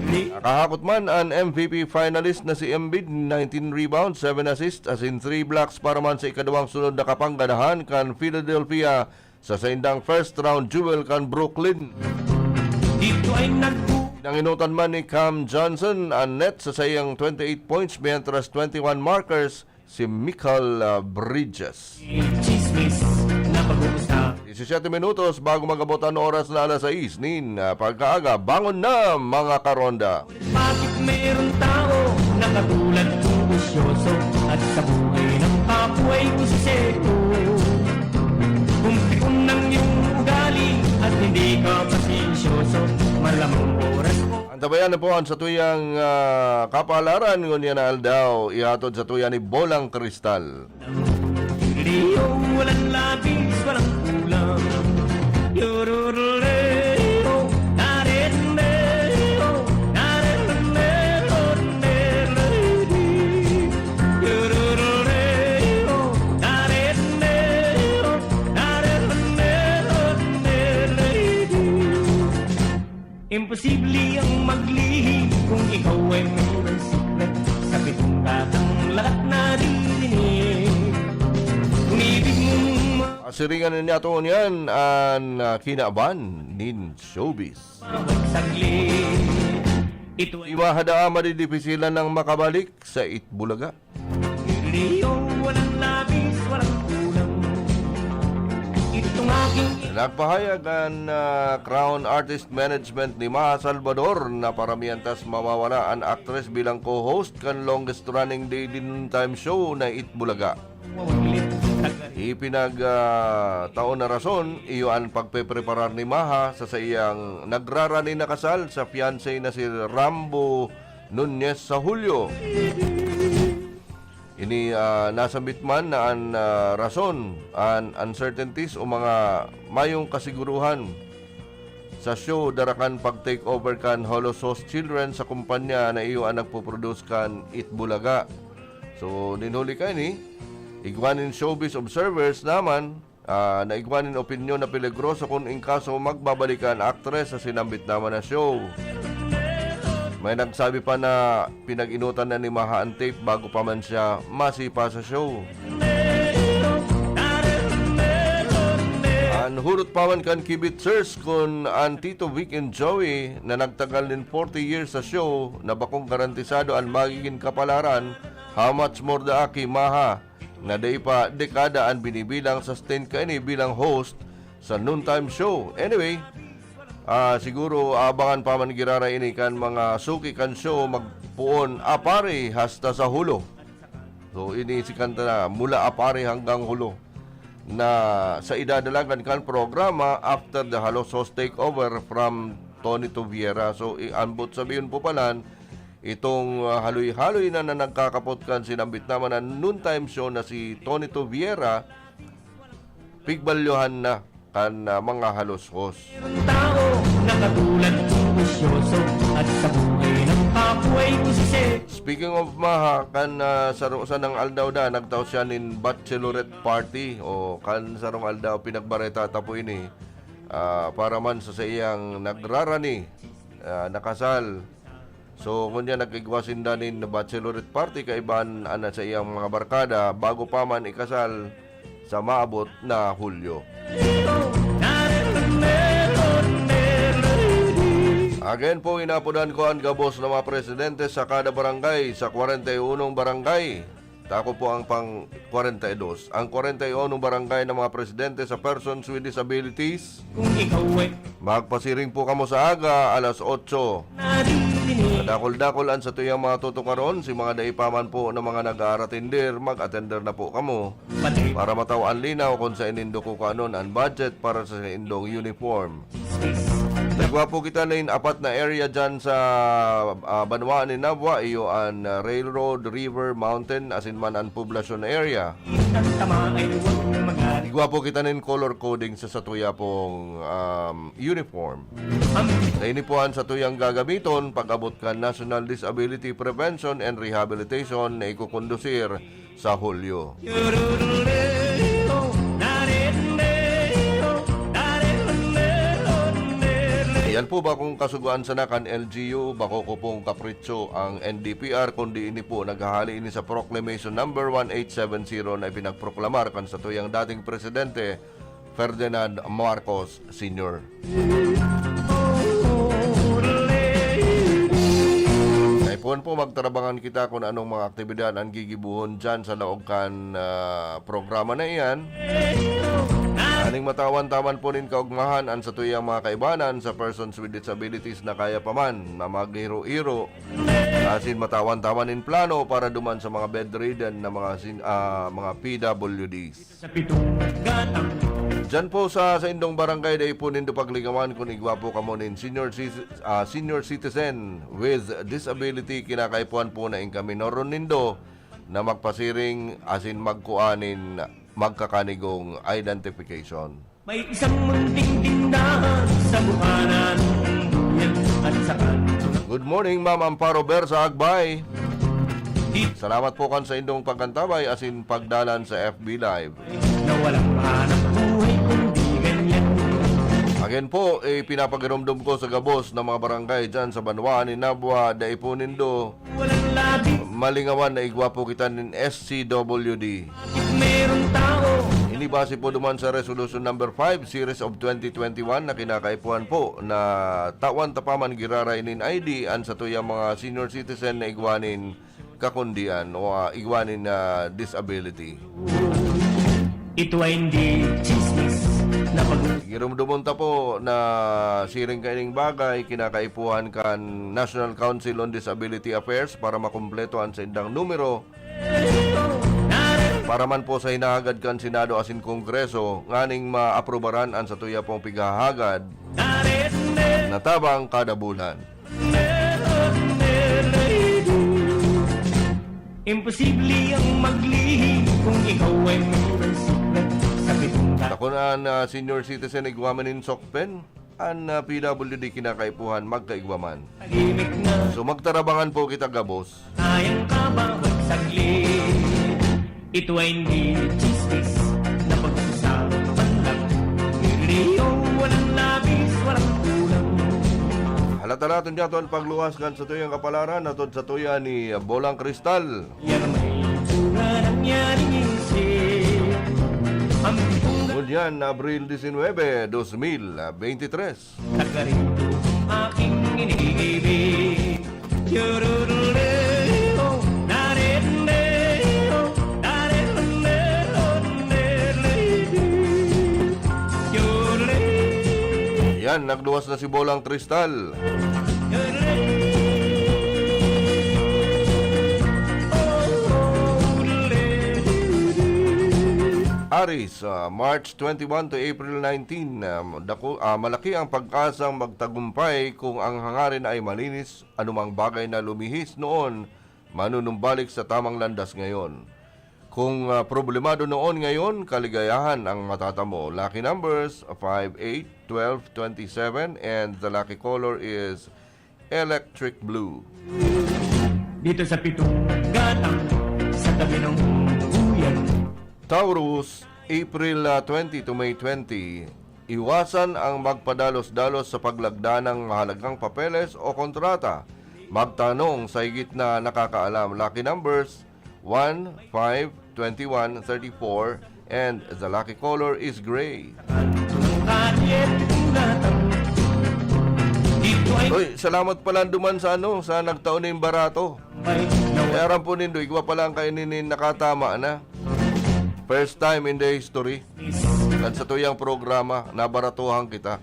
Nakahakot man an M V P finalist na si Embiid, nineteen rebounds, seven assists, asin three blocks para man sa ikaduwang sunod na kapangganahan kan Philadelphia sa saindang first round duel kan Brooklyn. Dito ay nagbu- Nanginutan man ni Cam Johnson an net sa saiyang twenty-eight points, mientras twenty-one markers si Mikal, ah, Bridges. Chismis na pag-uusap. Disisiete minutos bago mag-abot an oras na alas sais nin, ah, pagkaaga. Bangon na, mga karonda! Bakit meron tao na katulad kong busyoso at sa buhay ng kapoy ko si Seto? Kung pikon ng iyong ugali at hindi ka pasensyoso, malamang oras ko. Antabayan na po ang satuyang, ah, kapalaran ngunyan na aldaw, ihatod satuya ni Bolang Kristal. Leo, walang labis, walang kulang. Yorororeo, narendeo, narendeo, neredi. Yorororeo, narendeo, narendeo, neredi. Imposible ang maglihim kung ikaw ay mayroong sikret. Sa pitong gatang lahat naririnig. Kung ibig mong ma- Asiringan na niya to niyan an, ah, kinaban nin showbiz. Bawat saglit. Ito ay Di mahada madidipisilan ng makabalik sa Itbulaga. Leo, walang labis, walang kulang. Itong aking Nagpahayag an, ah, Crown Artist Management ni Maha Salvador na paramihan tas mawawala an aktres bilang co-host kan longest running daily noontime show na Itbulaga. Ipinag, ah, taon na rason, iyo an pagpepreparar ni Maha sa saiyang nagrarani na kasal sa fiancé na si Rambo Nunez sa Hulyo. Ini, ah, nasambit man na an, ah, rason, an uncertainties o mga mayong kasiguruhan sa show dara kan pag-take over kan Holosos Children sa kumpanya na iyo an nagpo-produce kan Itbulaga. So, nin huli kaini, Igwa nin showbiz observers naman, ah, na igwa nin opinyon na peligroso kun in kaso magbabalik an aktres sa sinambit naman na show. May nagsabi pa na pinag-inutan na ni Maha an tape bago pa man siya masipa sa show. An hurot pa man kan Kibitzers kun an Tito Vic and Joey na nagtagal nin forty years sa show na bakong garantisado an magiging kapalaran, how much more the Aki Maha na dai pa dekada an binibilang sa stint kaini bilang host sa noontime show. Anyway, ah, siguro abangan pa man giraray ini kan mga suki kan show magpoon apari hasta sa hulo. So, ini si kanta na mula apari hanggang hulo na sa idadalagan kan programa after the Halos Host Takeover from Tony Tuviera. So, i-, ambot sabihin po palan, itong, ah, haloy-haloy na, na nagkakapot kan sinambit naman na noontime show na si Tony Tuviera, pigbalyohan na kan, ah, mga halos-hos. Tao na katulad kong bisyoso at sa buhay ng kapo ay kusise. Speaking of Maha, kan, ah, saro sanang aldaw na nagtao siya nin bachelorette party o kan sarong aldaw pinagbareta ta po ini, ah, para man sa saiyang nagrarani, ah, nakasal. So, ngunyan nagkaigwa sinda nin bachelorette party kaiba an sa iyang mga barkada bago pa man ikasal sa maabot na Hulyo. Again po, inapodan ko an gabos na mga presidente sa kada barangay, sa kwarenta y unong barangay. Tako po ang pang kwarenta y dos. Ang kwarenta y unong barangay na mga presidente sa persons with disabilities, Kung ikaw ay magpasiring po kamo sa aga, alas otso. naririnig. Dakol-dakol an satuyang mga tutukaron, si mga dai pa man po na mga nag-aaratindir, mag-atender na po kamo Pati para matao an linaw kung sa inindo kukuanon an budget para sa indong uniform. space. Nagwa po kita na in apat na area dyan sa ah, banwaan ni Nabua, iyo an ah, Railroad, River, Mountain, asin man an Poblacion area. Ang tama ay huwag magalit. Igwa po kita nin color coding sa satuya pong um, uniform. Ang Na ini po an satuyang gagamiton pag-abot kan National Disability Prevention and Rehabilitation na ikukondusir sa Hulyo. Yan po ba kung kasugoan sana kan L G U, bako ko pong kapritso ang N D P R, kundi ini po naghahali ini sa Proclamation Number one eight seven zero na ipinagproklamar kan satuyang dating presidente, Ferdinand Marcos Senior. Kaipuhan po, magtarabangan kita kung anong mga aktibidad ang gigibuhon dyan sa laog kan ah, programa na iyan. Aning matawan-tawan po nin kaugmahan an satuyang mga kaibanan sa persons with disabilities na kaya pa man na maghiro-hiro asin matawan-tawan nin plano para duman sa mga bedridden na mga sin, ah, mga P W Ds. Sa pitong gatang. Diyan po sa, sa indong barangay, dai po nindo paglingawan kun igwa po kamo nin senior, ci- ah, senior citizen with disability, kinakaipuhan po na inkaminoron nindo na magpasiring asin magkuanin magkakanigong identification. May isang munting tindahan sa buhanan. Yan at sa kanto. Good morning, Ma'am Amparo Bersa Agbay. Salamat po kan sa indong pagkantabay asin pagdalan sa F B Live. Na walang hanap buhay kundi ganyan. Again po, ipinapagiromdom ko sa gabos na mga barangay dyan sa banwaan ni Nabua, dai po nindo Walang labi. Malingawan na igwa po kita nin S C W D. Meron tao. Ini base po duman sa Resolution Number five, Series of twenty twenty-one na kinakaipuhan po na tawan ta pa man giraray nin I D an satuyang mga senior citizen na igwa nin kakundian o ah, igwa nin ah, disability. Ito ay hindi chismis na pag- Girumdumon ta po na siring kaining bagay kinakaipuhan kan National Council on Disability Affairs para makumpleto an saindang numero para man po sa hinahagad kan Senado asin Kongreso nganing maaprubaran an satuya pong pighahagad na tabang kada bulan. Imposible ang maglihi kung ikaw ay mayroong sikret sa pitong ka. Ako na na senior citizen, igwa man nin sokpen, an ah, P W D kinakaipuhan, magkaigwa man. Tahimik na So magtarabangan po kita gabos. sayang ka bawat saglit. Ito ay hindi chismis na pag-usapan lang. Rio, walang labis, walang kulang. Halat-halaton niyato an pagluwas kan satuyang kapalaran, hatod satuya ni Bolang Kristal. Yan may itsura nangyaring isip. Ang itsura Ngunyan, Abril disinwebe, dos mil beintitres. Taga rito ang aking iniibig. Chururuleo, darendeo, darendeo, darendeo. Chururuleo. Yan, nagluwas na si Bolang Kristal. Aries, ah, March twenty-one to April nineteen, ah, dako-, ah, malaki ang pag-asang magtagumpay kung ang hangarin ay malinis, anumang bagay na lumihis noon manunumbalik sa tamang landas ngayon. Kung, ah, problemado noon, ngayon kaligayahan ang matatamo. Lucky numbers, five, eight, twelve, twenty-seven, and the lucky color is electric blue. Dito sa pitong gatang, sa tabi ng buyan. Taurus, April, ah, twenty to May twenty. Iwasan ang magpadalos-dalos sa paglagda ng mahalagang papeles o kontrata. Magtanong sa higit na nakakaalam. Lucky numbers, one, five, twenty-one, thirty-four, and the lucky color is gray. Uy, salamat pala duman sa ano, sa nagtao nin barato. Kaya aram po nindo, igwa pa lang kayo nini nakatama na. First time in the history. Kan sa tuyang programa, nabaratuhan kita.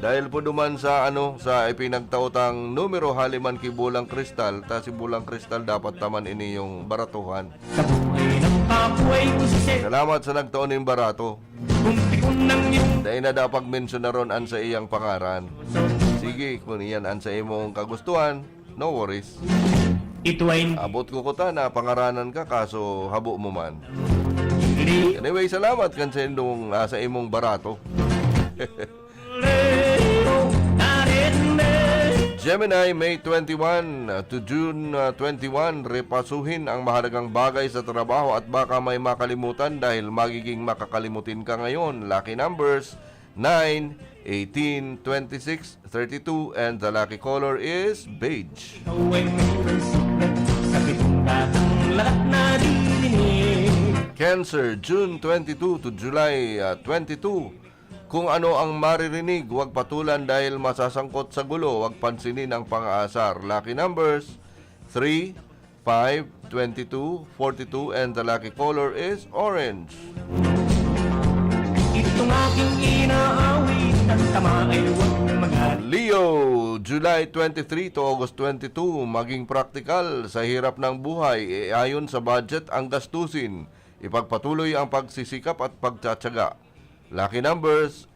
Dahil po duman sa, ano, sa ipinagtautang numero hali man ki Bolang Kristal, ta si Bolang Kristal dapat taman ini yung baratuhan. Salamat sa nagtao nin barato. Dahil na dapat mensionaron an sa iyang pangaran. Sige, kung iyan an sa imong kagustuhan, no worries. Ito ay Abot ko kuta na pangaranan ka, kaso habo mo man. Anyway, salamat kan sa indong, ah, sa imong barato. Gemini, May twenty-one to June, ah, twenty-one, repasuhin ang mahalagang bagay sa trabaho at baka may makalimutan dahil magiging makakalimutin ka ngayon. Lucky numbers, nine, eighteen, twenty-six, thirty-two, and the lucky color is beige. Ikaw ay may sikret sa pitong gatang lahat na dininig. Cancer, June twenty-two to July, ah, twenty-two. Kung ano ang maririnig, huwag patulan dahil masasangkot sa gulo, huwag pansinin ang pang-aasar. Lucky numbers, three, five, twenty-two, forty-two, and the lucky color is orange. Itong aking inaawit, ang tama ay huwag magalit. Leo, July twenty-three to August twenty-two, maging praktikal sa hirap ng buhay, iayon sa budget ang gastusin. Ipagpatuloy ang pagsisikap at pagtsatsaga. Lucky numbers,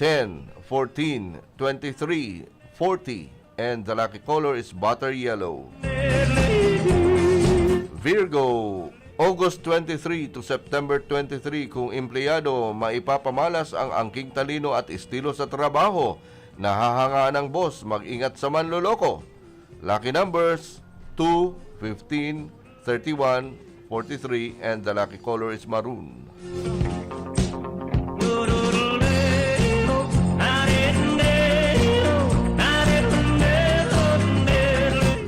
ten, fourteen, twenty-three, forty, and the lucky color is butter yellow. Virgo, August twenty-three to September twenty-three, kung empleyado, maipapamalas ang angking talino at estilo sa trabaho. Nahahangaan ang boss, mag-ingat sa manloloko. Lucky numbers, two, fifteen, thirty-one, forty-three, and the lucky color is maroon.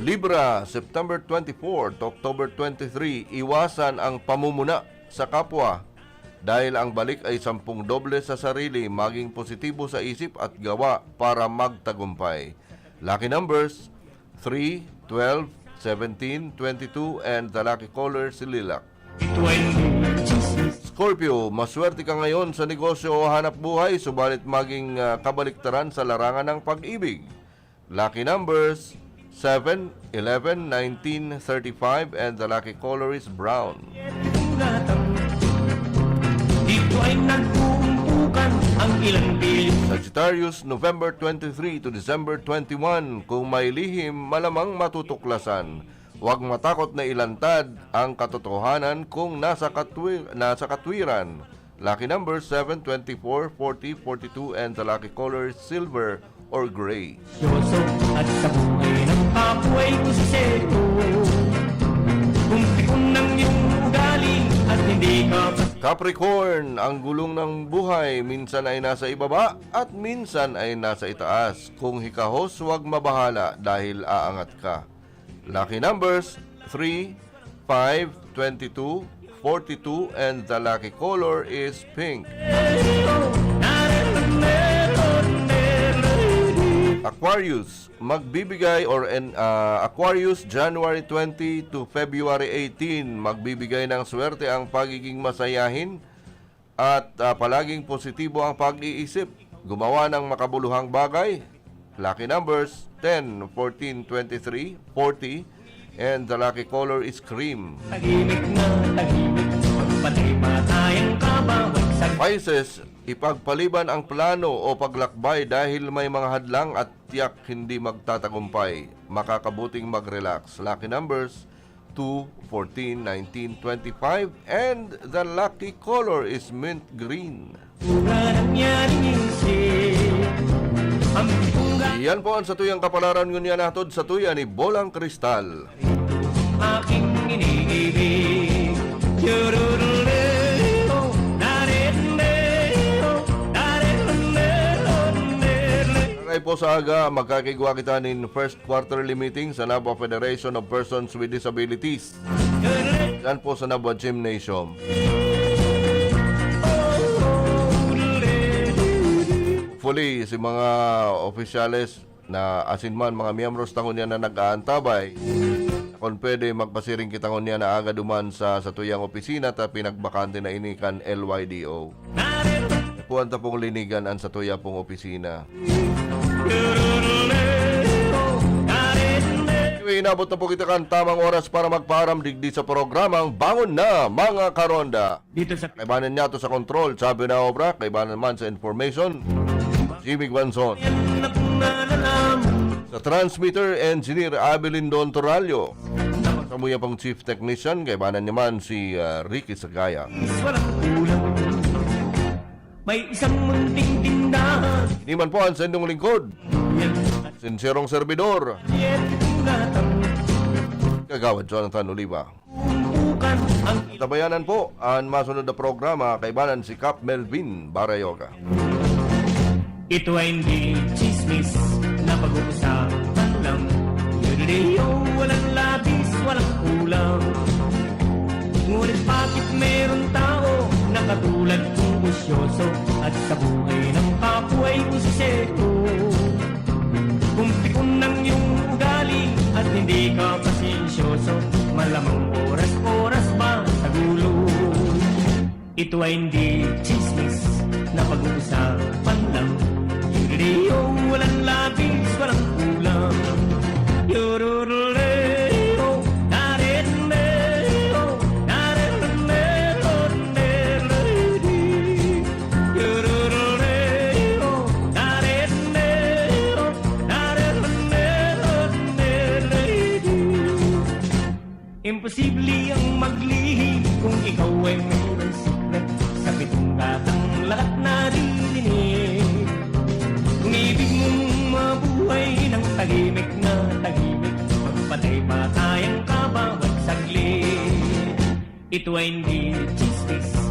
Libra, September twenty-four to October twenty-three, iwasan ang pamumuna sa kapwa. Dahil ang balik ay sampung doble sa sarili, maging positibo sa isip at gawa para magtagumpay. Lucky numbers, three, twelve, seventeen, twenty-two, and the lucky color, sililak. Ito ay hindi chismis. Scorpio, maswerte ka ngayon sa negosyo o hanap buhay, subalit maging, ah, kabaliktaran sa larangan ng pag-ibig. Lucky numbers, seven, eleven, nineteen, thirty-five, and the lucky color is brown. Dito ay nagkukumpukan ang ilang bilin. Sagittarius, November twenty-three to December twenty-one, kung may lihim, malamang matutuklasan. Huwag matakot na ilantad ang katotohanan kung nasa katwi-, nasa katwiran. Lucky number seven, twenty-four, forty, forty-two, and the lucky color is silver or gray. Yoso at sa buhay ng kapoy ko si Seto. Kung pikon ng iyong ugali. Capricorn, ang gulong ng buhay minsan ay nasa ibaba at minsan ay nasa itaas. Kung hikahos, huwag mabahala dahil aangat ka. Lucky numbers, three, five, twenty-two, forty-two, and the lucky color is pink. Aquarius, magbibigay or en-, ah, Aquarius, January twenty to February eighteen, magbibigay ng swerte ang pagiging masayahin at, ah, palaging positibo ang pag-iisip. Gumawa ng makabuluhang bagay. Lucky numbers, ten, fourteen, twenty-three, forty, and the lucky color is cream. Tahimik na tahimik, magpatay-patay ang kabawat sa Pisces, ipagpaliban ang plano o paglakbay dahil may mga hadlang at tiyak hindi magtatagumpay. Makakabuting mag-relax. Lucky numbers, two, fourteen, nineteen, twenty-five, and the lucky color is mint green. Yan po ang satuyang kapalaran ngunyan hatod satuya ni Bolang Kristal. Aking iniibig. Maray po sa aga, magkakigwa kita nin first quarterly meeting sa Nabua Federation of Persons with Disabilities. Yan po sa Nabua Gymnasium. Hopefully, si mga opisyales na asin man mga miyembros ta ngunyan na nag-aantabay, kung pwede, magpasiring kita ngunyan na aga duman sa satuyang opisina ta pinagbakante na ini kan L Y D O. Puwan ta pong linigan an satuya pong opisina. Anyway, inabot na po kita kan tamang oras para magpaaram digdi sa programang Bangon Na, Mga Karonda. Dito sa Kaibanan niya to sa control, sabi na obra, kaibanan man sa information, Jimmy Guanzon. Sa transmitter, engineer Abelindon Torallo. Sa muya pong chief technician, kaibanan niya man si, ah, Ricky Sagaya. Walang kulang. May isang munting tindahan. Ini man po ang sa inyong lingkod. Yan. Sinserong servidor. Yan, gatang. Kagawad Jonathan Oliva. Tabayanan po an masunod na programa, kaibanan si Kap Melvin Barayoga. Ito ay hindi chismis na pag-uusapan lang. Yun, walang labis, walang kulang. Ngunit bakit meron tao na katulad kong busyoso at sa buhay ng kapwa ay busiseto? Kung pikon ang iyong ugali at hindi ka pasensyoso, malamang oras-oras ba sa gulo? Ito ay hindi chismis na pag-uusapan lang. Yurureo, walang labis, walang kulang. Yurureo, darendeo, darendeo, darendeo. Imposible ang maglihim kung ikaw ay mayroong secret. Sa pitong gatang lahat naririnig. Kung ibig mong mabuhay ng tahimik na tahimik, magpatay-patay ang kabawat saglit. Ito ay hindi chismis